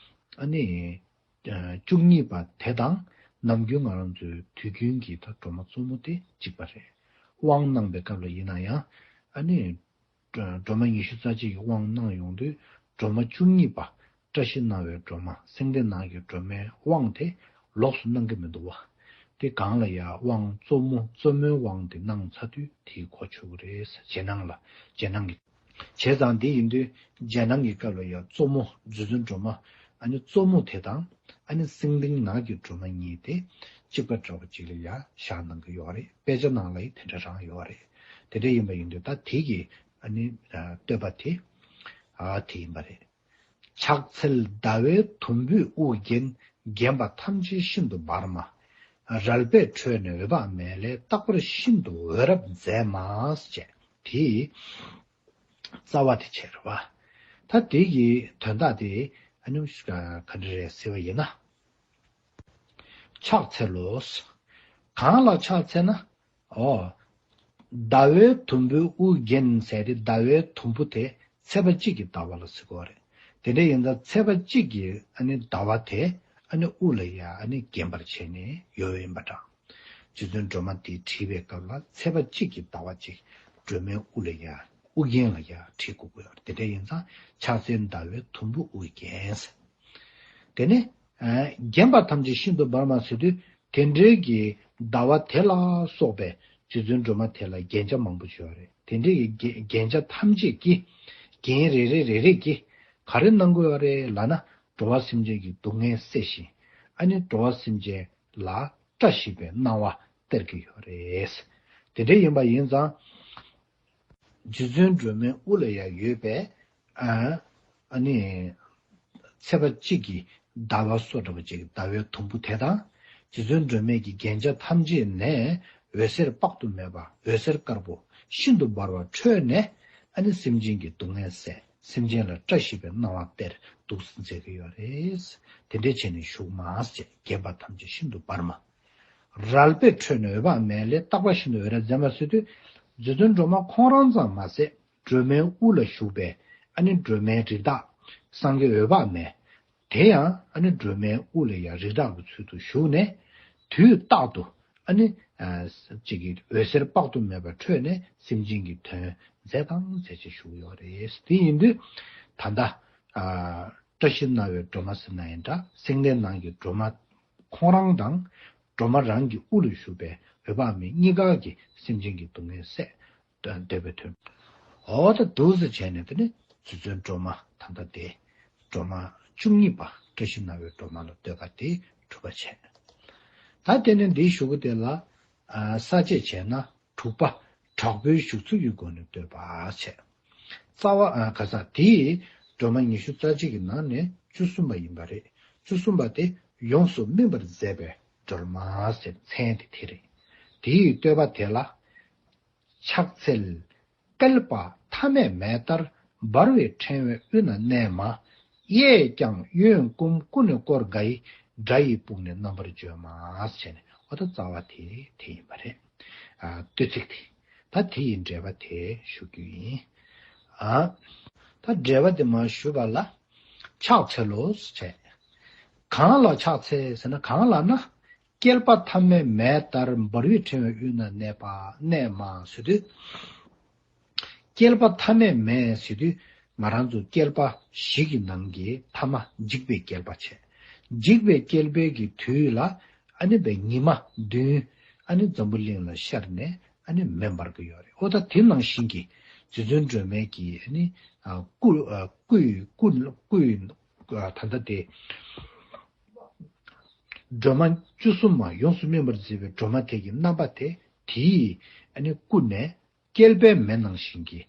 ཨ་ནི་བཅུ་གཉིས་པ་དེ་དང་ནམ་རྒྱུན་ང་རང་ཚོའི་དུས་རྒྱུན་གྱི་ད་སྒྲོལ་མ་གཙོ་མོ་དེ་གཅིག་པ་རེད། དབང་གནང་བའི་སྐབས་ལ་ཡིན་ན་ཡང་ཨ་ནི་སྒྲོལ་མ་ཉི་ཤུ་རྩ་གཅིག་གི་དབང་གནང་ཡོང་དུས་སྒྲོལ་མ་བཅུ་གཉིས་པ་བཀྲ་ཤིས་སྣང་བའི་སྒྲོལ་མ་སེང་ལྡེང་ནགས་ཀྱི་སྒྲོལ་མའི་དབང་དེ་ལོགས་སུ་གནང་གི་མི་འདུག་བ། དེ་གང་ལ་ཡང་དབང་གཙོ་མོ་གཙོ་མོའི་དབང་དེ་གནང་ཚར་དུས་དེའི་གོ་ཆོད་ཀྱི་རེད། རྗེས་གནང་ལ་རྗེས་གནང་གི་བྱས་ཙང་དེ་ཡིན་དུས་རྗེས་གནང་གི་སྐབས་ལ་ཡང་གཙོ་མོ་རྗེ་བཙུན་སྒྲོལ་མ་ཨ་ནི་གཙོ་མོ་དེ་དང་ཨ་ནི་སེང་ལྡེང་ནགས་ཀྱི་སྒྲོལ་མ་གཉིས་དེ་གཅིག་པ་འདྲ་བ་ཅིག་ལ་ཡང་བཞག་གནང་གི་ཡོད་རེད། དཔེ་ཆ་ནང་ལ་ཡང་དེ་འདྲ་རང་ཡོད་རེད། དེ་འདྲ་ཡིན་པ་ཡིན་དུས་ད་དེ་གི་ཨ་ནི་བསྟོད་པ་དེ་ཨ་དེ་ཡིན་པ་རེད། ཕྱག་འཚལ་ཟླ་བའི་དུམ་བུས་དབུ་བརྒྱན། བརྒྱན་པ་ཐམས་ཅད་ཤིན་ཏུ་འབར་མ། རལ་པས་ཁྲོས་ནས་འོད་དཔག་མེད་ལས། རྟག་པར་ཤིན་ཏུ་འོད་རབ་མཛད་མ་ཟེར་བྱས། དེའི་རྩ་བ་དེ་བྱས་རེད་བ། ད་དེ་གི་དོན་དག་དེ་ཨ་ནི་ག་འདྲ་རེད་ཟེར་བ་ཡིན་ན། ཕྱག་འཚལ་ལོ། གང་ལ་ཕྱག་འཚལ་ན། ཨོ། ཟླ་བའི་དུམ་བུས་དབུ་བརྒྱན་ཟེར་ཏེ་ཟླ་བའི་དུམ་བུ་དེ་ཚེས་པ་གཅིག་གི་ཟླ་བ་ལ་ཟེར་གྱི་ཡོད་རེད། དེ་འདྲ་ཡིན་ཙང་ཚེས་པ་གཅིག་གི་ཨ་ནི་ཟླ་བ་དེ་ཨ་ནི་དབུ་ལ་ཡ་ཨ་ནི་བརྒྱན་པར་བྱས་ནས་ཡོད་ཡིན་པ་འདྲ། རྗེ་བཙུན་སྒྲོལ་མ་དེ་བྲིས་པའི་སྐབས་ལ་ཚེས་པ་གཅིག་གི་ཟླ་བ་གཅིག་སྒྲོལ་མའི་དབུ་ལ་ཡ་དབུ་རྒྱན་ལ་ཡ་བྲིས་དགོས་ཀྱི་ཡོད་རེད། དེ་འདྲ་ཡིན་ཙང་ཕྱག་འཚལ་ཟླ་བའི་དུམ་བུས་དབུ་བརྒྱན་ཟེར། དེ་ནས་ཨ་བརྒྱན་པ་ཐམས་ཅད་ཤིན་ཏུ་འབར་མ་ཟེར་དུས་དེ་འདྲའི་གི་ཟླ་བ་དེ་ལ་སོགས་པའི་རྗེ་བཙུན་སྒྲོལ་མ་དེ་ལ་རྒྱན་ཆ་མང་པོ་ཅིག་ཡོད་རེད། དེ་འདྲའི་གི་རྒྱན་རྒྱན་ཆ་ཐམས་ཅད་ཀྱིས་རྒྱན་རེ་རེ་རེ་རེ་གིས་ ག་རེ་གནང་གི་ཡོད་རེད་ལབ་ན། འགྲོ་བ་སེམས་ཅན་གྱི་སྡུག་བསྔལ་སེལ་ཞིང་། ཨ་ནི་འགྲོ་བ་སེམས་ཅན་ལ་བཀྲ་ཤིས་པའི་སྣང་བ་སྟེར་གྱི་ཡོད་རེད། དེ་འདྲ་ཡིན་པ་ཡིན་ཙང་། རྗེ་བཙུན་སྒྲོལ་མའི་དབུ་ལ་ཡང་ཡོད་པའི། ཨ་ཨ་ནི། ཚེས་པ་གཅིག་གི་ཟླ་བ་སོགས་འདྲ་བ་ཅིག་ཟླ་བའི་དུམ་བུ་དེ་དང་། རྗེ་བཙུན་སྒྲོལ་མས་ཀྱི་རྒྱན་ཆ་ཐམས་ཅད་ནས་འོད་ཟེར་དཔག་ཏུ་མེད་པ་འོད་ཟེར་དཀར་པོ་ཤིན་ཏུ་འབར་བ་འཕྲོས་ནས། ཨ་ནི་སེམས་ཅན་གྱི་སྡུག་བསྔལ་སེལ། སེམས་ཅན་ལ་བཀྲ་ཤིས་པའི་སྣང་བ་སྟེར་འདུག་མཛད་ཀྱི་ཡོད་རེད། དེ་འདྲའི་བྱས་ནས་བཞུགས་མ་ཟེར། རྒྱས་པ་ཐམས་ཅད་ཤིན་ཏུ་འབར་མ། རལ་པས་འཕྲོས་ནས་འོད་དཔག་མེད་ལས། རྟག་པར་ཤིན་ཏུ་འོད་རབ་མཛད་མ་ཟེར་དུས། རྗེ་བཙུན་སྒྲོལ་མ་ཁོང་རང་ཙམ་མ་ཟད། སྒྲོལ་མའི་དབུ་ལ་བཞུགས་པའི་ཨ་ནི་སྒྲོལ་མའི་རིགས་བདག་སངས་རྒྱས་འོད་དཔག་མེད། དེ་ཡང་ཨ་ནི་སྒྲོལ་མའི་དབུ་ལ་ཡང་རིགས་བདག་གི་ཚུལ་དུ་བཞུགས་ནས། དུས་རྟག་ཏུ་ཨ་ནི་ཨ་ཅིག་གི་འོད་ཟེར་དཔག་ཏུ་མེད་པ་འཕྲོས་ནས་སེམས་ཅན་གྱི་དོན་མཛད་དང་མཛད་བྱེད་བཞུགས་ཡོད་རེད། དེ་ཡིན་དུས་ད་ལྟ་ཨ་བཀྲ་ཤིས་སྣང་བའི་སྒྲོལ་མ་ཟེར་ན་ཡང་འདྲ། སེང་ལྡེང་ནགས་ཀྱི་སྒྲོལ་མ་ཁོང་རང་དང་། སྒྲོལ་མ་རང་གི་དབུ་ལ་བཞུགས་པའི་འོད་དཔག་མེད་གཉིས་ཀ་གིས་སེམས་ཅན་གྱི་སྡུག་བསྔལ་སེལ། འདོད་པའི་དོན། འོ་ད་འདུག་སེ་བྱས་ནས་དེ་ནི་རྗེ་བཙུན་སྒྲོལ་མ་ད་ལྟ་དེ། སྒྲོལ་མ་བཅུ་གཉིས་པ་བཀྲ་ཤིས་སྣང་བའི་སྒྲོལ་མ་ལ་བསྟོད་པ་དེ་གྲུབ་པ་བྱས། ད་དེ་ནས་འདིའི་གཞུག་གུ་དེ་ལ། ས་བཅད་བྱས་ན་དྲུག་པ། དྲག་པོའི་བཞུགས་ཚུལ་གྱི་སྒོ་ནས་བསྟོད་པ་བྱས། རྩ་བ་ཨ་ག་ས་དེའི་སྒྲོལ་མ་ཉི་ཤུ་རྩ་གཅིག་གི་ནང་ནས་བཅུ་གསུམ་པ་ཡིན་པ་རེད། བཅུ་གསུམ་པ་དེ་ཡོངས་སུ་སྨིན་པར་མཛད་པའི་སྒྲོལ་མ་ཟེར་མཚན་དེ་དེ་རེད། དེའི་བསྟོད་པ་དེ་ལ། ཕྱག་འཚལ། བསྐལ་པ་མཐའ་མེད་མེ་ལྟར་འབར་བའི་ཕྲེང་བའི་དབུས་ན་གནས་མ། གཡས་བརྐྱང་གཡོན་བསྐུམ་སྐུ་ནི་བསྐོར་དགའི་སྒྲ་ཡིས་སྤུངས་ནས་རྣམ་པར་བརྗོད་མ་ཟེར་ནས། འོ་ད་རྩ་བ་དེ་དེ་ཡིན་པ་རེད། ཨ་བསྟོད་ཚིག་དེ། ད་དེ་ཡི་འགྲེལ་པ་དེ་ཞུ་རྒྱུ་ཡིན། ཨ་ད་འགྲེལ་པ་དེ་མར་ཞུ་བ་ལ། ཕྱག་འཚལ་ལོ་ཟེར་བྱས། གང་ལ་ཕྱག་འཚལ་ཟེར་ན་གང་ལ་ན། བསྐལ་པ་མཐའ་མེད་མེ་ལྟར་འབར་བའི་ཕྲེང་བའི་དབུས་ན་གནས་པ་གནས་མ་ཟེར་དུས། བསྐལ་པ་མཐའ་མེད་མེ་ཟེར་དུས། ང་རང་ཚོ་བསྐལ་པ་བཞི་གི་ནང་གི་ཐ་མ་འཇིག་པའི་བསྐལ་པ་བྱས། འཇིག་པའི་བསྐལ་པའི་གི་དུས་ལ་ཨ་ནི་བའི་ཉི་མ་བདུན་ཨ་ནི་འཛམ་བུ་གླིང་ལ་ཤར་ནས་ཨ་ནི་མེ་འབར་གི་ཡོད་རེད། འོ་ད་དེ་ནང་བཞིན་གྱི་རྗེ་བཙུན་སྒྲོལ་མའི་གི་ཨ་ནི་ཨ་སྐུ་ཨ་སྐུའི་སྐུ་སྐུའི་ཨ་ད་ལྟ་དེ། སྒྲོལ་མ་བཅུ་གསུམ་མ་ཡོངས་སུ་སྨིན་པར་མཛད་པའི་སྒྲོལ་མ་དེ་གི་རྣམ་པ་དེ་དེའི་ཨ་ནི་སྐུ་ནས་བསྐལ་པའི་མེ་ནང་བཞིན་གྱི་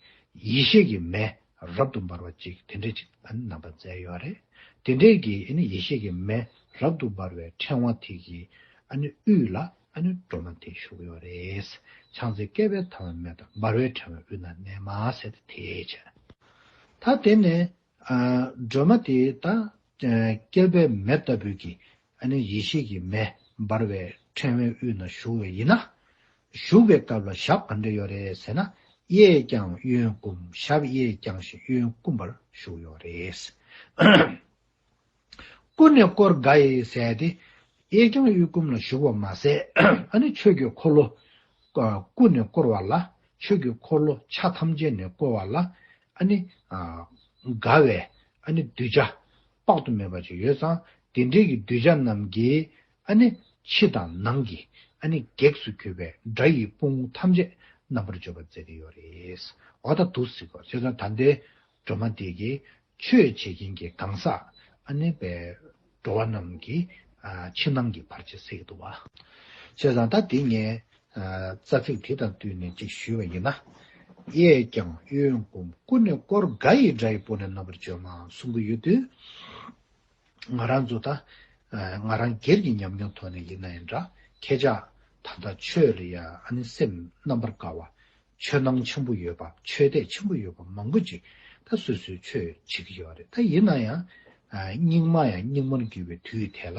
ཡེ་ཤེས་ཀྱི་མེ་རབ་ཏུ་འབར་བ་ཅིག་དེ་འདྲས་ཅིག་ཨ་ནི་རྣམ་པ་མཛད་ཡོད་རེད། དེ་འདྲས་ཀྱི་ཨ་ནི་ཡེ་ཤེས་ཀྱི་མེ་རབ་ཏུ་འབར་བའི་ཕྲེང་བ་དེ་གི་ཨ་ནི་དབུས་ལ་ཨ་ནི་སྒྲོལ་མ་དེ་བཞུགས་ཡོད་རེད། ཕྱག་འཚལ་བསྐལ་པའི་མཐའ་མེད་མེ་ལྟར་འབར་བའི་ཕྲེང་བའི་དབུས་ན་གནས་མ་ཟེར་ཏེ་དེ་བྱས། ད་དེ་ནས། ཨ་སྒྲོལ་མ་དེ་ད་ཨ་བསྐལ་པའི་མེ་ལྟ་བུའི་གི་ཨ་ནི་ཡེ་ཤེས་ཀྱི་མེ་འབར་བའི་ཕྲེང་བའི་དབུས་ན་བཞུགས་པ་ཡིན་ན། བཞུགས་པའི་སྐབས་ལ་ཞབས་ག་འདྲ་ཡོད་རེད་ཟེར་ན། གཡས་བརྐྱང་གཡོན་བསྐུམ། ཞབས་གཡས་བརྐྱང་ཞིང་གཡོན་བསྐུམ་པར་བཞུགས་ཡོད་རེད། སྐུ་ནི་བསྐོར་དགའི་ཟེར་ཏེ། གཡས་བརྐྱང་གཡོན་བསྐུམ་ལ་བཞུགས་པ་མ་ཟད། ཨ་ནི་ཆོས་ཀྱི་འཁོར་ལོ། ཨ་སྐུ་ནས་བསྐོར་བ་ལ། ཆོས་ཀྱི་འཁོར་ལོ་ཆ་ཐམས་ཅད་ནས་བསྐོར་བ་ལ། ཨ་ནི་ཨ་དགའ་བའི་ཨ་ནི་གདུལ་བྱ་དཔག་ཏུ་མེད་པ་ཅིག་ཡོད་ཙང་། དེ་འདྲའི་གི་གདུལ་བྱ་རྣམས་ཀྱི་ཨ་ནི་ཕྱི་དང་ནང་གི་ཨ་ནི་གེགས་སུ་གྱུར་པའི་དགྲ་ཡི་དཔུང་ཐམས་ཅད་རྣམ་པར་འཇོམས་པར་མཛད་ཀྱི་ཡོད་རེད། འོ་ད་འདུག་སེ་གོ། བྱས་ཙང་ད་ལྟའི་སྒྲོལ་མ་དེ་གིས་ཆོས་བྱེད་མཁན་གྱི་གང་ཟག་ཨ་ནི་པའི་འགྲོ་བ་རྣམས་ཀྱི་ཨ་ཕྱི་ནང་གི་བར་ཆད་སེལ་གྱི་འདུག་བ། བྱས་ཙང་ད་དེ་ངས་ཨ་རྩ་ཚིག་དེ་དང་བསྟུན་ནས་ཅིག་ཞུས་པ་ཡིན་ན། གཡས་བརྐྱང་གཡོན་བསྐུམ་སྐུ་ནི་བསྐོར། དགའ་ཡི་སྒྲ་ཡིས་སྤུངས་ནས་རྣམ་པར་བརྗོད་མ་གསུང་གི་ཡོད་དུས། ང་རང་ཚོ་ད་ཨ་ང་རང་སྒེར་གྱི་ཉམས་མྱོང་ཐོག་ནས་ཡིན་ན་ཡང་འདྲ། ཁྱེད་ཅག་ད་ལྟ་ཆོས་ལ་ཡ་ཨ་ནི་སེམས་རྣམ་པར་དགའ་བ། ཆོས་སྣང་ཆེན་པོ་ཡོད་པ། ཆོས་དད་ཆེན་པོ་ཡོད་པ་མང་པོ་ཅིག་ད་སོ་སོའི་ཆོས་བྱེད་ཀྱི་ཡོད་རེད། ད་ཡིན་ན་ཡང་ཨ་སྙིགས་མ་ཡང་སྙིགས་མར་གྱུར་པའི་དུས་དེ་ལ་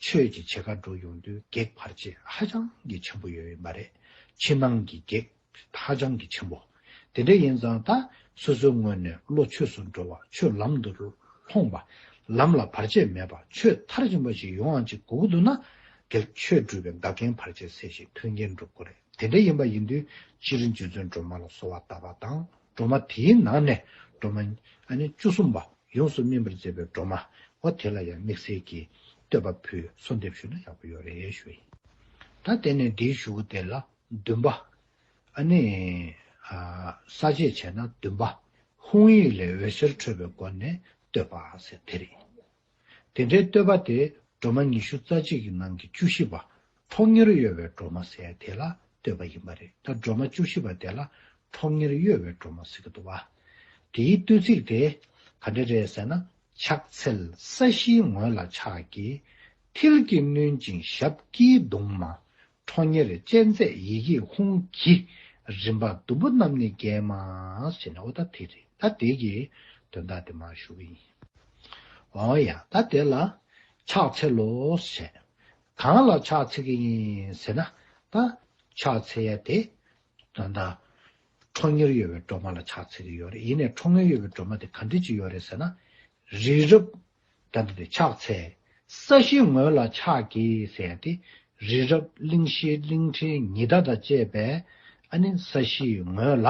ཆོས་ཀྱི་བྱེད་གར་འགྲོ་ཡོང་དུས་གེགས་བར་ཆད་ཧ་ཅང་གི་ཆེན་པོ་ཡོད་ཡིན་པ་རེད། ཕྱི་ནང་གི་གེགས་ཧ་ཅང་གི་ཆེན་པོ། དེ་འདྲ་ཡིན་ཙང་ད་སོ་སོའི་ངོས་ནས་བློ་ཆོས་སུ་འགྲོ་བ། ཆོས་ལམ་དུ་ལྷོངས་པ། ལམ་ལ་བར་ཆད་མེད་པ། ཆོས་མཐར་ཕྱིན་པ་ཞིག་ཡོང་བ་ཅིག་དགོས་ཀྱི་འདུག་ན། དེ་ཆོས་སྒྲུབ་པའི་འགལ་རྐྱེན་བར་ཆད་སེལ་ཞིང་མཐུན་རྐྱེན་སྒྲུབ་དགོས་རེད། དེ་འདྲ་ཡིན་པ་ཡིན་དུས་སྤྱིར་རྗེ་བཙུན་སྒྲོལ་མ་ལ་གསོལ་བ་བཏབ་པ་དང་། སྒྲོལ་མ་དེའི་ནང་ནས་སྒྲོལ་མ་ཨ་ནི་བཅུ་གསུམ་པ་ཡོངས་སུ་སྨིན་པར་མཛད་པའི་སྒྲོལ་མ། འོ་དེ་ལ་ཡང་དམིགས་བསལ་གྱི་བསྟོད་པ་ཕུལ། གསོལ་འདེབས་ཞུས་ན་ཡག་པོ་ཡོད་རེད་ཞུ་ཡིན། ད་དེ་ནས་འདིའི་གཞུག་གུ་དེ་ལ་བདུན་པ། ཨ་ནི་ཨ་ས་བཅད་བྱས་ན་བདུན་པ། ཧཱུྃ་ཡིག་ལས་འོད་ཟེར་འཕྲོས་པའི་སྒོ་ནས་ བསྟོད་པ་ཟེར་དེ་རེད། དེ་འདྲའི་བསྟོད་པ་དེ་སྒྲོལ་མ་ཉི་ཤུ་རྩ་གཅིག་གི་ནང་གི་བཅུ་བཞི་པ་ཁྲོ་གཉེར་གཡོ་བའི་སྒྲོལ་མ་ཟེར་དེ་ལ་བསྟོད་པ་ཡིན་པ་རེད། ད་སྒྲོལ་མ་བཅུ་བཞི་པ་དེ་ལ་ཁྲོ་གཉེར་གཡོ་བའི་སྒྲོལ་མ་ཟེར་གྱི་འདུག་བ། དེའི་བསྟོད་ཚིག་དེ་ག་འདྲ་རེད་ཟེར་ན། ཕྱག་འཚལ་ས་གཞིའི་ངོས་ལ་ཕྱག་གི། མཐིལ་གྱིས་བསྣུན་ཅིང་ཞབས་ཀྱིས་བརྡུང་མ། ཁྲོ་གཉེར་ཅན་མཛད་ཡི་གེ་ཧཱུྃ་གིས། རིམ་པ་བདུན་པོ་རྣམས་ནི་འགེམས་མ། ཟེར་ནས་འོ་ད་དེ་རེད། ད་དེ་གི་དོན་དག་དེ་མར་ཞུ་གི་ཡིན། འོ་ཡ། ད་དེ་ལ་ཕྱག་འཚལ་ལོ་ཟེར། གང་ལ་ཕྱག་འཚལ་གྱི་ཡིན་ཟེར་ན། ད་ཕྱག་འཚལ་ཡ་དེ་ད་ལྟ་ཁྲོ་གཉེར་གཡོ་བའི་སྒྲོལ་མ་ལ་ཕྱག་འཚལ་གྱི་ཡོད་རེད། ཡིན་ནའི་ཁྲོ་གཉེར་གཡོ་བའི་སྒྲོལ་མ་དེ་ག་འདྲ་ཅིག་ཡོད་རེད་ཟེར་ན། རི་རབ། ད་ལྟ་དེ་ཕྱག་འཚལ། ས་གཞིའི་ངོས་ལ་ཕྱག་གི་ཟེར་ཡ་དེ། རི་རབ་གླིང་བཞི་གླིང་ཕྲན་ཉི་ཟླ་དང་བཅས་པའི་ཨ་ནི་ས་གཞིའི་ངོས་ལ།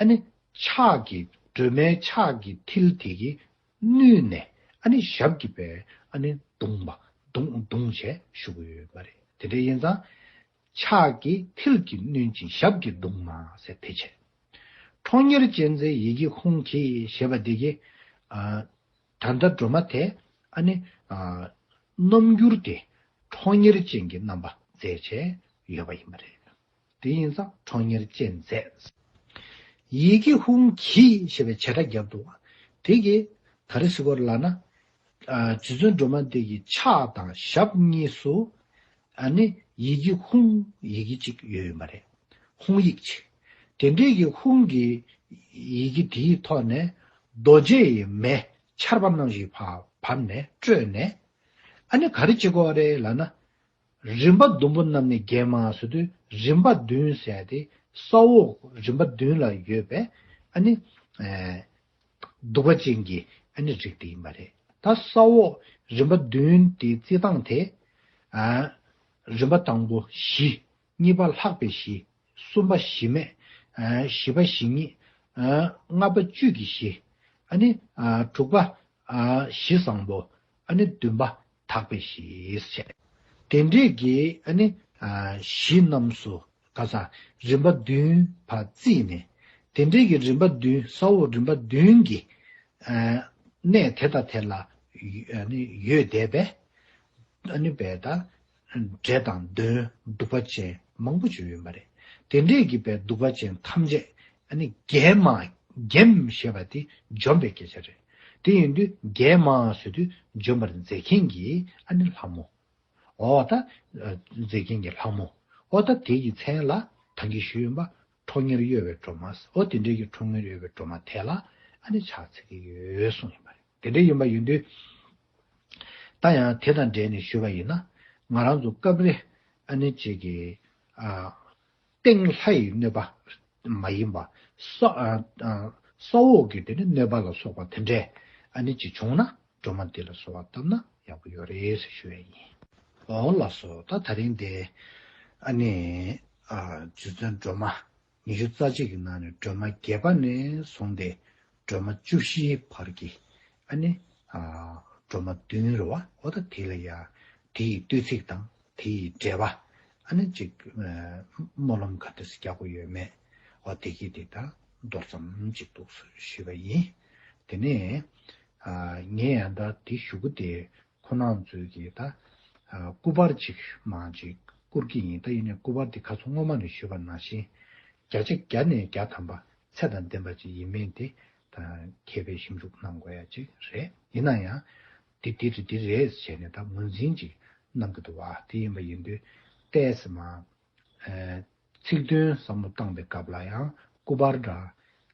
ཨ་ནི་ཕྱག་གི་སྒྲོལ་མའི་ཕྱག་གི་མཐིལ་དེ་གིས་བསྣུན་ནས་ཨ་ནི་ཞབས་ཀྱིས་པའི་ཨ་ནི་བརྡུངས་པ་བརྡུངས་བརྡུངས་བྱས་ཞུ་གི་ཡོད་པ་རེད། དེ་འདྲ་ཡིན་ཙང་། ཕྱག་གིས་མཐིལ་གྱིས་བསྣུན་ཅིང་ཞབས་ཀྱིས་བརྡུངས་མ་ཟེར་དེ་བྱས། ཁྲོ་གཉེར་ཅན་མཛད་ཡི་གེ་ཧཱུྃ་གིས་ཞེས་པ་འདི་གིས། ཨ། ད་ལྟ་སྒྲོལ་མ་དེ་ཨ་ནི། ཨ། རྣམ་འགྱུར་དེ་ཁྲོ་གཉེར་ཅན་གྱི་རྣམ་པ་མཛད་བྱས་ཡོད་པ་ཡིན་པ་རེད། དེ་ཡིན་ཙང་ཁྲོ་གཉེར་ཅན་མཛད། ཡི་གེ་ཧཱུྃ་གིས་ཞེས་པའི་བྱེད་སྒྲ་བརྒྱབ་འདུག་བ། དེ་གིས་ག་རེ་ཟེར་དགོས་རེད་ལབ་ན། ཨ། རྗེ་བཙུན་སྒྲོལ་མ་འདི་གི་ཕྱག་དང་ཞབས་གཉིས་སུ་ཨ་ནི་ཡི་གེ་ཧཱུྃ་ཡི་གེ་གཅིག་ཡོད་ཡོད་པ་རེད། ཧཱུྃ་ཡིག་གཅིག། དེ་འདྲའི་གི་ཧཱུྃ་གི་ཡི་གེ་དེའི་ཐོག་ནས་རྡོ་རྗེ་ཡི་མེ་ཆར་པ་ནང་བཞིན་ཕར་བབས་ནས་སྤྲོས་ནས། ཨ་ནི་ག་རེ་བྱེད་དགོས་རེད་ལབ་ན། རིམ་པ་བདུན་པོ་རྣམས་ནི་འགེམས་མ་ཟེར་དུས། རིམ་པ་བདུན་ཟེར་ཏེ་ས་འོག་རིམ་པ་བདུན་ལ་ཡོད་པའི་ཨ་ནི། ཨེ། གདུག་པ་ཅན་གྱི་ཨ་ནི་རིགས་དེ་ཡིན་པ་རེད། ད་ས་འོག་རིམ་པ་བདུན་དེའི་རྩི་སྟངས་དེ། ཨ། རིམ་པ་དང་པོ་བཞི། གཉིས་པ་ལྷག་པའི་བཞི། གསུམ་པ་གཞི་མེད། ཨ། བཞི་པ་གཞི་ཉིད། ཨ། ལྔ་པ་བཅུད་ཀྱི་གཞི། ཨ་ནི། ཨ། དྲུག་པ། ཨ། གཞི་བཟང་པོ། ཨ་ནི་བདུན་པ་དག་པའི་གཞི་བྱས། དེ་འདྲས་ཀྱི་ཨ་ནི། ཨ། གཞི་རྣམས་སུ་ག་ས་རིམ་པ་བདུན་ཕར་བརྩིས་ནས། དེ་འདྲས་ཀྱི་རིམ་པ་བདུན་ས་འོག་རིམ་པ་བདུན་གྱི། ཨ། གནས་དེ་དང་དེ་ལ་ཨ་ནི་ཡོད་བསྡད་པས། ཨ་ནི་བས་ད། འདྲེ་དང་གདོན་གདུག་པ་ཅན་མང་པོ་ཅིག་ཡོད་པ་རེད། དེ་འདྲས་ཀྱི་བས་གདུག་པ་ཅན་ཐམས་ཅད་ཨ་ནི་འགེམས་མ། འགེམས་ཞེས་པ་དེ་འཇོམས་པའི་སྐད་ཆ་རེད། དེ་ཡིན་དུས་འགེམས་མ་ཟེར་དུས་འཇོམས་པར་མཛད་མཁན་གྱི་ཨ་ནི་ལྷ་མོ། འོ་ད། མཛད་མཁན་གྱི་ལྷ་མོ། འོ་ད་དེ་ཡི་མཚན་ལ་ད་གིན་ཞུས་ཡིན་པ། ཁྲོ་གཉེར་གཡོ་བའི་སྒྲོལ་མ། འོ་དེ་འདྲའི་གི་ཁྲོ་གཉེར་གཡོ་བའི་སྒྲོལ་མ་དེ་ལ་ཨ་ནི་ཕྱག་འཚལ་གྱི་ཡོད་གསུངས་ཡིན་པ་རེད། དེ་འདྲ་ཡིན་པ་ཡིན་དུས། ད་ཡང་དེ་དང་འབྲེལ་ནས་ཞུས་པ་ཡིན་ན། ང་རང་ཚོ་སྐབས་རེ་ཨ་ནི་གཅིག་གི། ཨ། སྟེང་ལྷ་ཡི་གནོད་པ་མ་ཡིན་པ། ས། ཨ། ཨ། ས་འོག་གི་དེ་ནི་གནོད་པ་ལ་སོགས་པ་དེ་འདྲས་ཨ་ནི་གཅིག་བྱུང་ན། སྒྲོལ་མ་འདི་ལ་གསོལ་བ་བཏབ་ན་ཡག་པོ་ཡོད་རེད་ཟེར་ཞུ་ཡས་ཡིན། འོ་ལགས་སོ། ད་ད་རིང་དེ་ཨ་ནི། ཨ། རྗེ་བཙུན་སྒྲོལ་མ་ཉི་ཤུ་རྩ་གཅིག་གི་ནང་ནས་སྒྲོལ་མ་བརྒྱད་པ་ནས་བཟུང་སྟེ་སྒྲོལ་མ་བཅུ་བཞིའི་བར་གྱི་ཨ་ནི། ཨ། སྒྲོལ་མ་བདུན་རེད་བ། འོ་ད་དེ་ལ་ཡ་དེ་ཡི་བསྟོད་ཚིག་དང་དེ་ཡི་འགྲེལ་པ། ཨ་ནི་གཅིག་ཨ། སྨོན་ལམ་ག་འདྲ་སེ་རྒྱག་དགོས་ཡོད་མེད། འོ་དེ་གི་དེ་ད་མདོར་ཙམ་གཅིག་འདུག་སེ་ཞུས་པ་ཡིན། དེ་ནས། ཨ། ངས་ཡང་ད་དེ་ཞུ་གི་དེ། ཁོང་རྣམ་ཚོས་ཀྱིས་ད། ཨ། སྐུ་པར་ཅིག་མར་ཅིག་བསྐུར་གྱི་ཡིན། ད་ཡིན་ནའི་སྐུ་པར་དེ་ཁ་སང་སྔོན་མ་ནས་ཞུས་པ་ནང་བཞིན། བརྒྱ་ཆ་བརྒྱ་ནས་བརྒྱ་ཐམ་པ་ཚད་དང་ལྡན་པ་ཅིག་ཡིན་མིན་དེ་ད་མཁས་པས་ཞིབ་འཇུག་གནང་དགོས་ཡ་ཅིག་རེད། ཡིན་ན་ཡང་། འདི་འདི་རེད་འདི་རེད་ཟེར་ནས་ད་ངོས་འཛིན་ཅིག་གནང་གི་འདུག་བ། དེ་ཡིན་པ་ཡིན་དུས་ཏོག་ཙམ་མར། ཨ། ཚིག་དོན་བསམ་བློ་བཏང་པའི་སྐབས་ལ་ཡང་སྐུ་པར་འདྲ་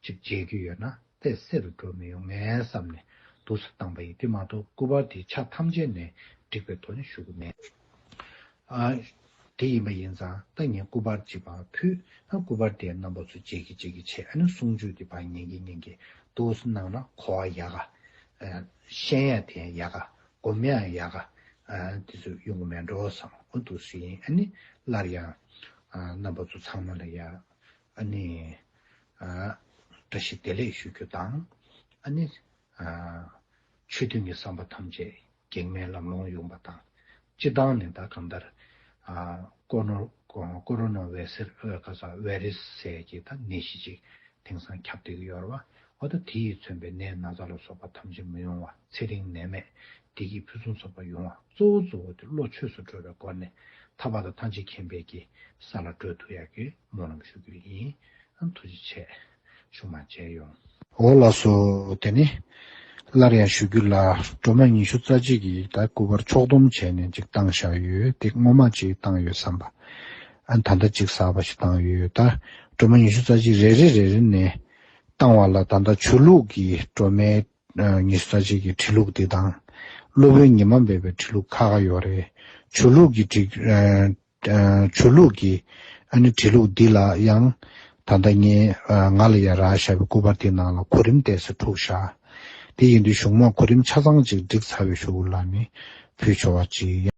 ཅིག་མཇལ་རྒྱུ་ཡོད་ན་དེ་གསལ་དུ་འགྲོ་མི་ཡོང་ངས་བསམ་ནས་འདུག་སེ་བཏང་པ་ཡིན། དེ་མ་གཏོགས་སྐུ་པར་དེ་ཆ་ཐམས་ཅད་ནས་འགྲིག་པའི་ཐོག་ནས་ཞུ་གི་མེད། ཨ། དེ་ཡིན་པ་ཡིན་ཙང་ད་ངས་སྐུ་པར་ཅིག་ཕར་ཕུལ། ཨ། སྐུ་པར་དེ་རྣམ་པ་ཚོ་མཇལ་གྱི་མཇལ་གྱི་བྱས། ཨ་ནི་གསུང་ཆོས་དེ་ཕར་ཉན་གྱི་ཉན་གྱི་འདུག་སེ་གནང་ན་གོ་བ་ཡག་ག་ཨ། ཤེས་ཡ་དེ་ཡང་ཡག་ག་སྒོམ་ཡ་ཡག་ག་ཨ། དེ་ཚོ་ཡོང་གི་མེད་འགྲོ་བསམ། འོ་འདུག་སེ་ཡིན། ཨ་ནི་སླར་ཡང་། ཨ། རྣམ་པ་ཚོ་ཚང་མ་ལ་ཡ། ཨ་ནི། ཨ། བཀྲ་ཤིས་བདེ་ལེགས་ཞུ་རྒྱུ་དང་། ཨ་ནི། ཨ། ཆོས་མཐུན་གྱི་བསམ་པ་ཐམས་ཅད་གེགས་མེད་ལམ་ལྷོང་ཡོང་བ་དང་། སྤྱིར་བཏང་ནས་ད་གང་ལྟར། ཨ། ཀོ་ནོ། ཀོ་རོ་ན་ཝེ་སི། ཨ། ག་ས་ཝེ་རི་སི་ཟེར་གྱི་ད་ནད་གཞི་ཅིག་དེང་སང་ཁྱབ་བསྡད་ཀྱི་ཡོད་རེད་བ། འོ་ད་དེ་ཡིས་མཚོན་པའི་ནད་ན་ཚ་ལ་སོགས་པ་ཐམས་ཅད་མི་ཡོང་བ། ཚེ་རིང་ནད་མེད་བདེ་སྐྱིད་ཕུན་སུམ་ཚོགས་པ་ཡོང་བ། གཙོ་བོ་གཙོ་བོ་དེ་བློ་ཆོས་སུ་འགྲོ་བའི་སྒོ་ནས་ཐར་པ་དང་ཐམས་ཅད་མཁྱེན་པའི་གི་ས་ལ་འགྲོ་ཐུབ་ཡག་གི་སྨོན་ལམ་ཞུ་རྒྱུ་ཡིན། ཨ་ཐུགས་རྗེ་ཆེ། ཞུ་མ་བྱས་ཡོང་། འོ་ལགས་སོ། དེ་ནི་སླར་ཡང་ཞུ་རྒྱུ་ལ། སྒྲོལ་མ་ཉི་ཤུ་རྩ་གཅིག་གི་ད་སྐུ་པར་ཕྱོགས་བསྡོམས་བྱས་ནས་ཅིག་བཏང་བཞག་ཡོད། དེ་སྔོན་མ་ཅིག་བཏང་ཡོད་བསམ་པ། ཨ་ད་ལྟ་ཅིག་གསར་པ་ཞིག་བཏང་ཡོད། ད་སྒྲོལ་མ་ཉི་ཤུ་རྩ་གཅིག་རེ་རེ་རེ་རེ་ནས་བཏང་བ་ལ། ད་ལྟ་ཆོས་ལུགས་ཀྱི་སྒྲོལ་མའི་ཨ་ཉི་ཤུ་རྩ་གཅིག་གི་བྲིས་ལུགས་འདི་དང་། སློབ་དཔོན་ཉི་མ་སྦས་པའི་བྲིས་ལུགས་ཁག་ཁག་ཡོད་རེད། ཆོས་ལུགས་ཀྱི་བྲིས་ཨ་ཨ་ཆོས་ལུགས་ཀྱི་ཨ་ནི་བྲིས་ལུགས་འདི་ལ་ཡང་། ད་ལྟ་ངས་ཨ་ང་ལ་ཡ་རག་བཞག་པའི་སྐུ་པར་འདི་ནང་ལ་གོ་རིམ་ཏོག་ཙམ་འཁྲུགས་བཞག་དེ་ཡིན་དུས་གཞུག་མ་གོ་རིམ་ཆ་ཚང་ཅིག་བསྒྲིགས་ཚར་བའི་གཞུག་ལ་ནི་ཕུལ་ཆོག་པ་ཅིག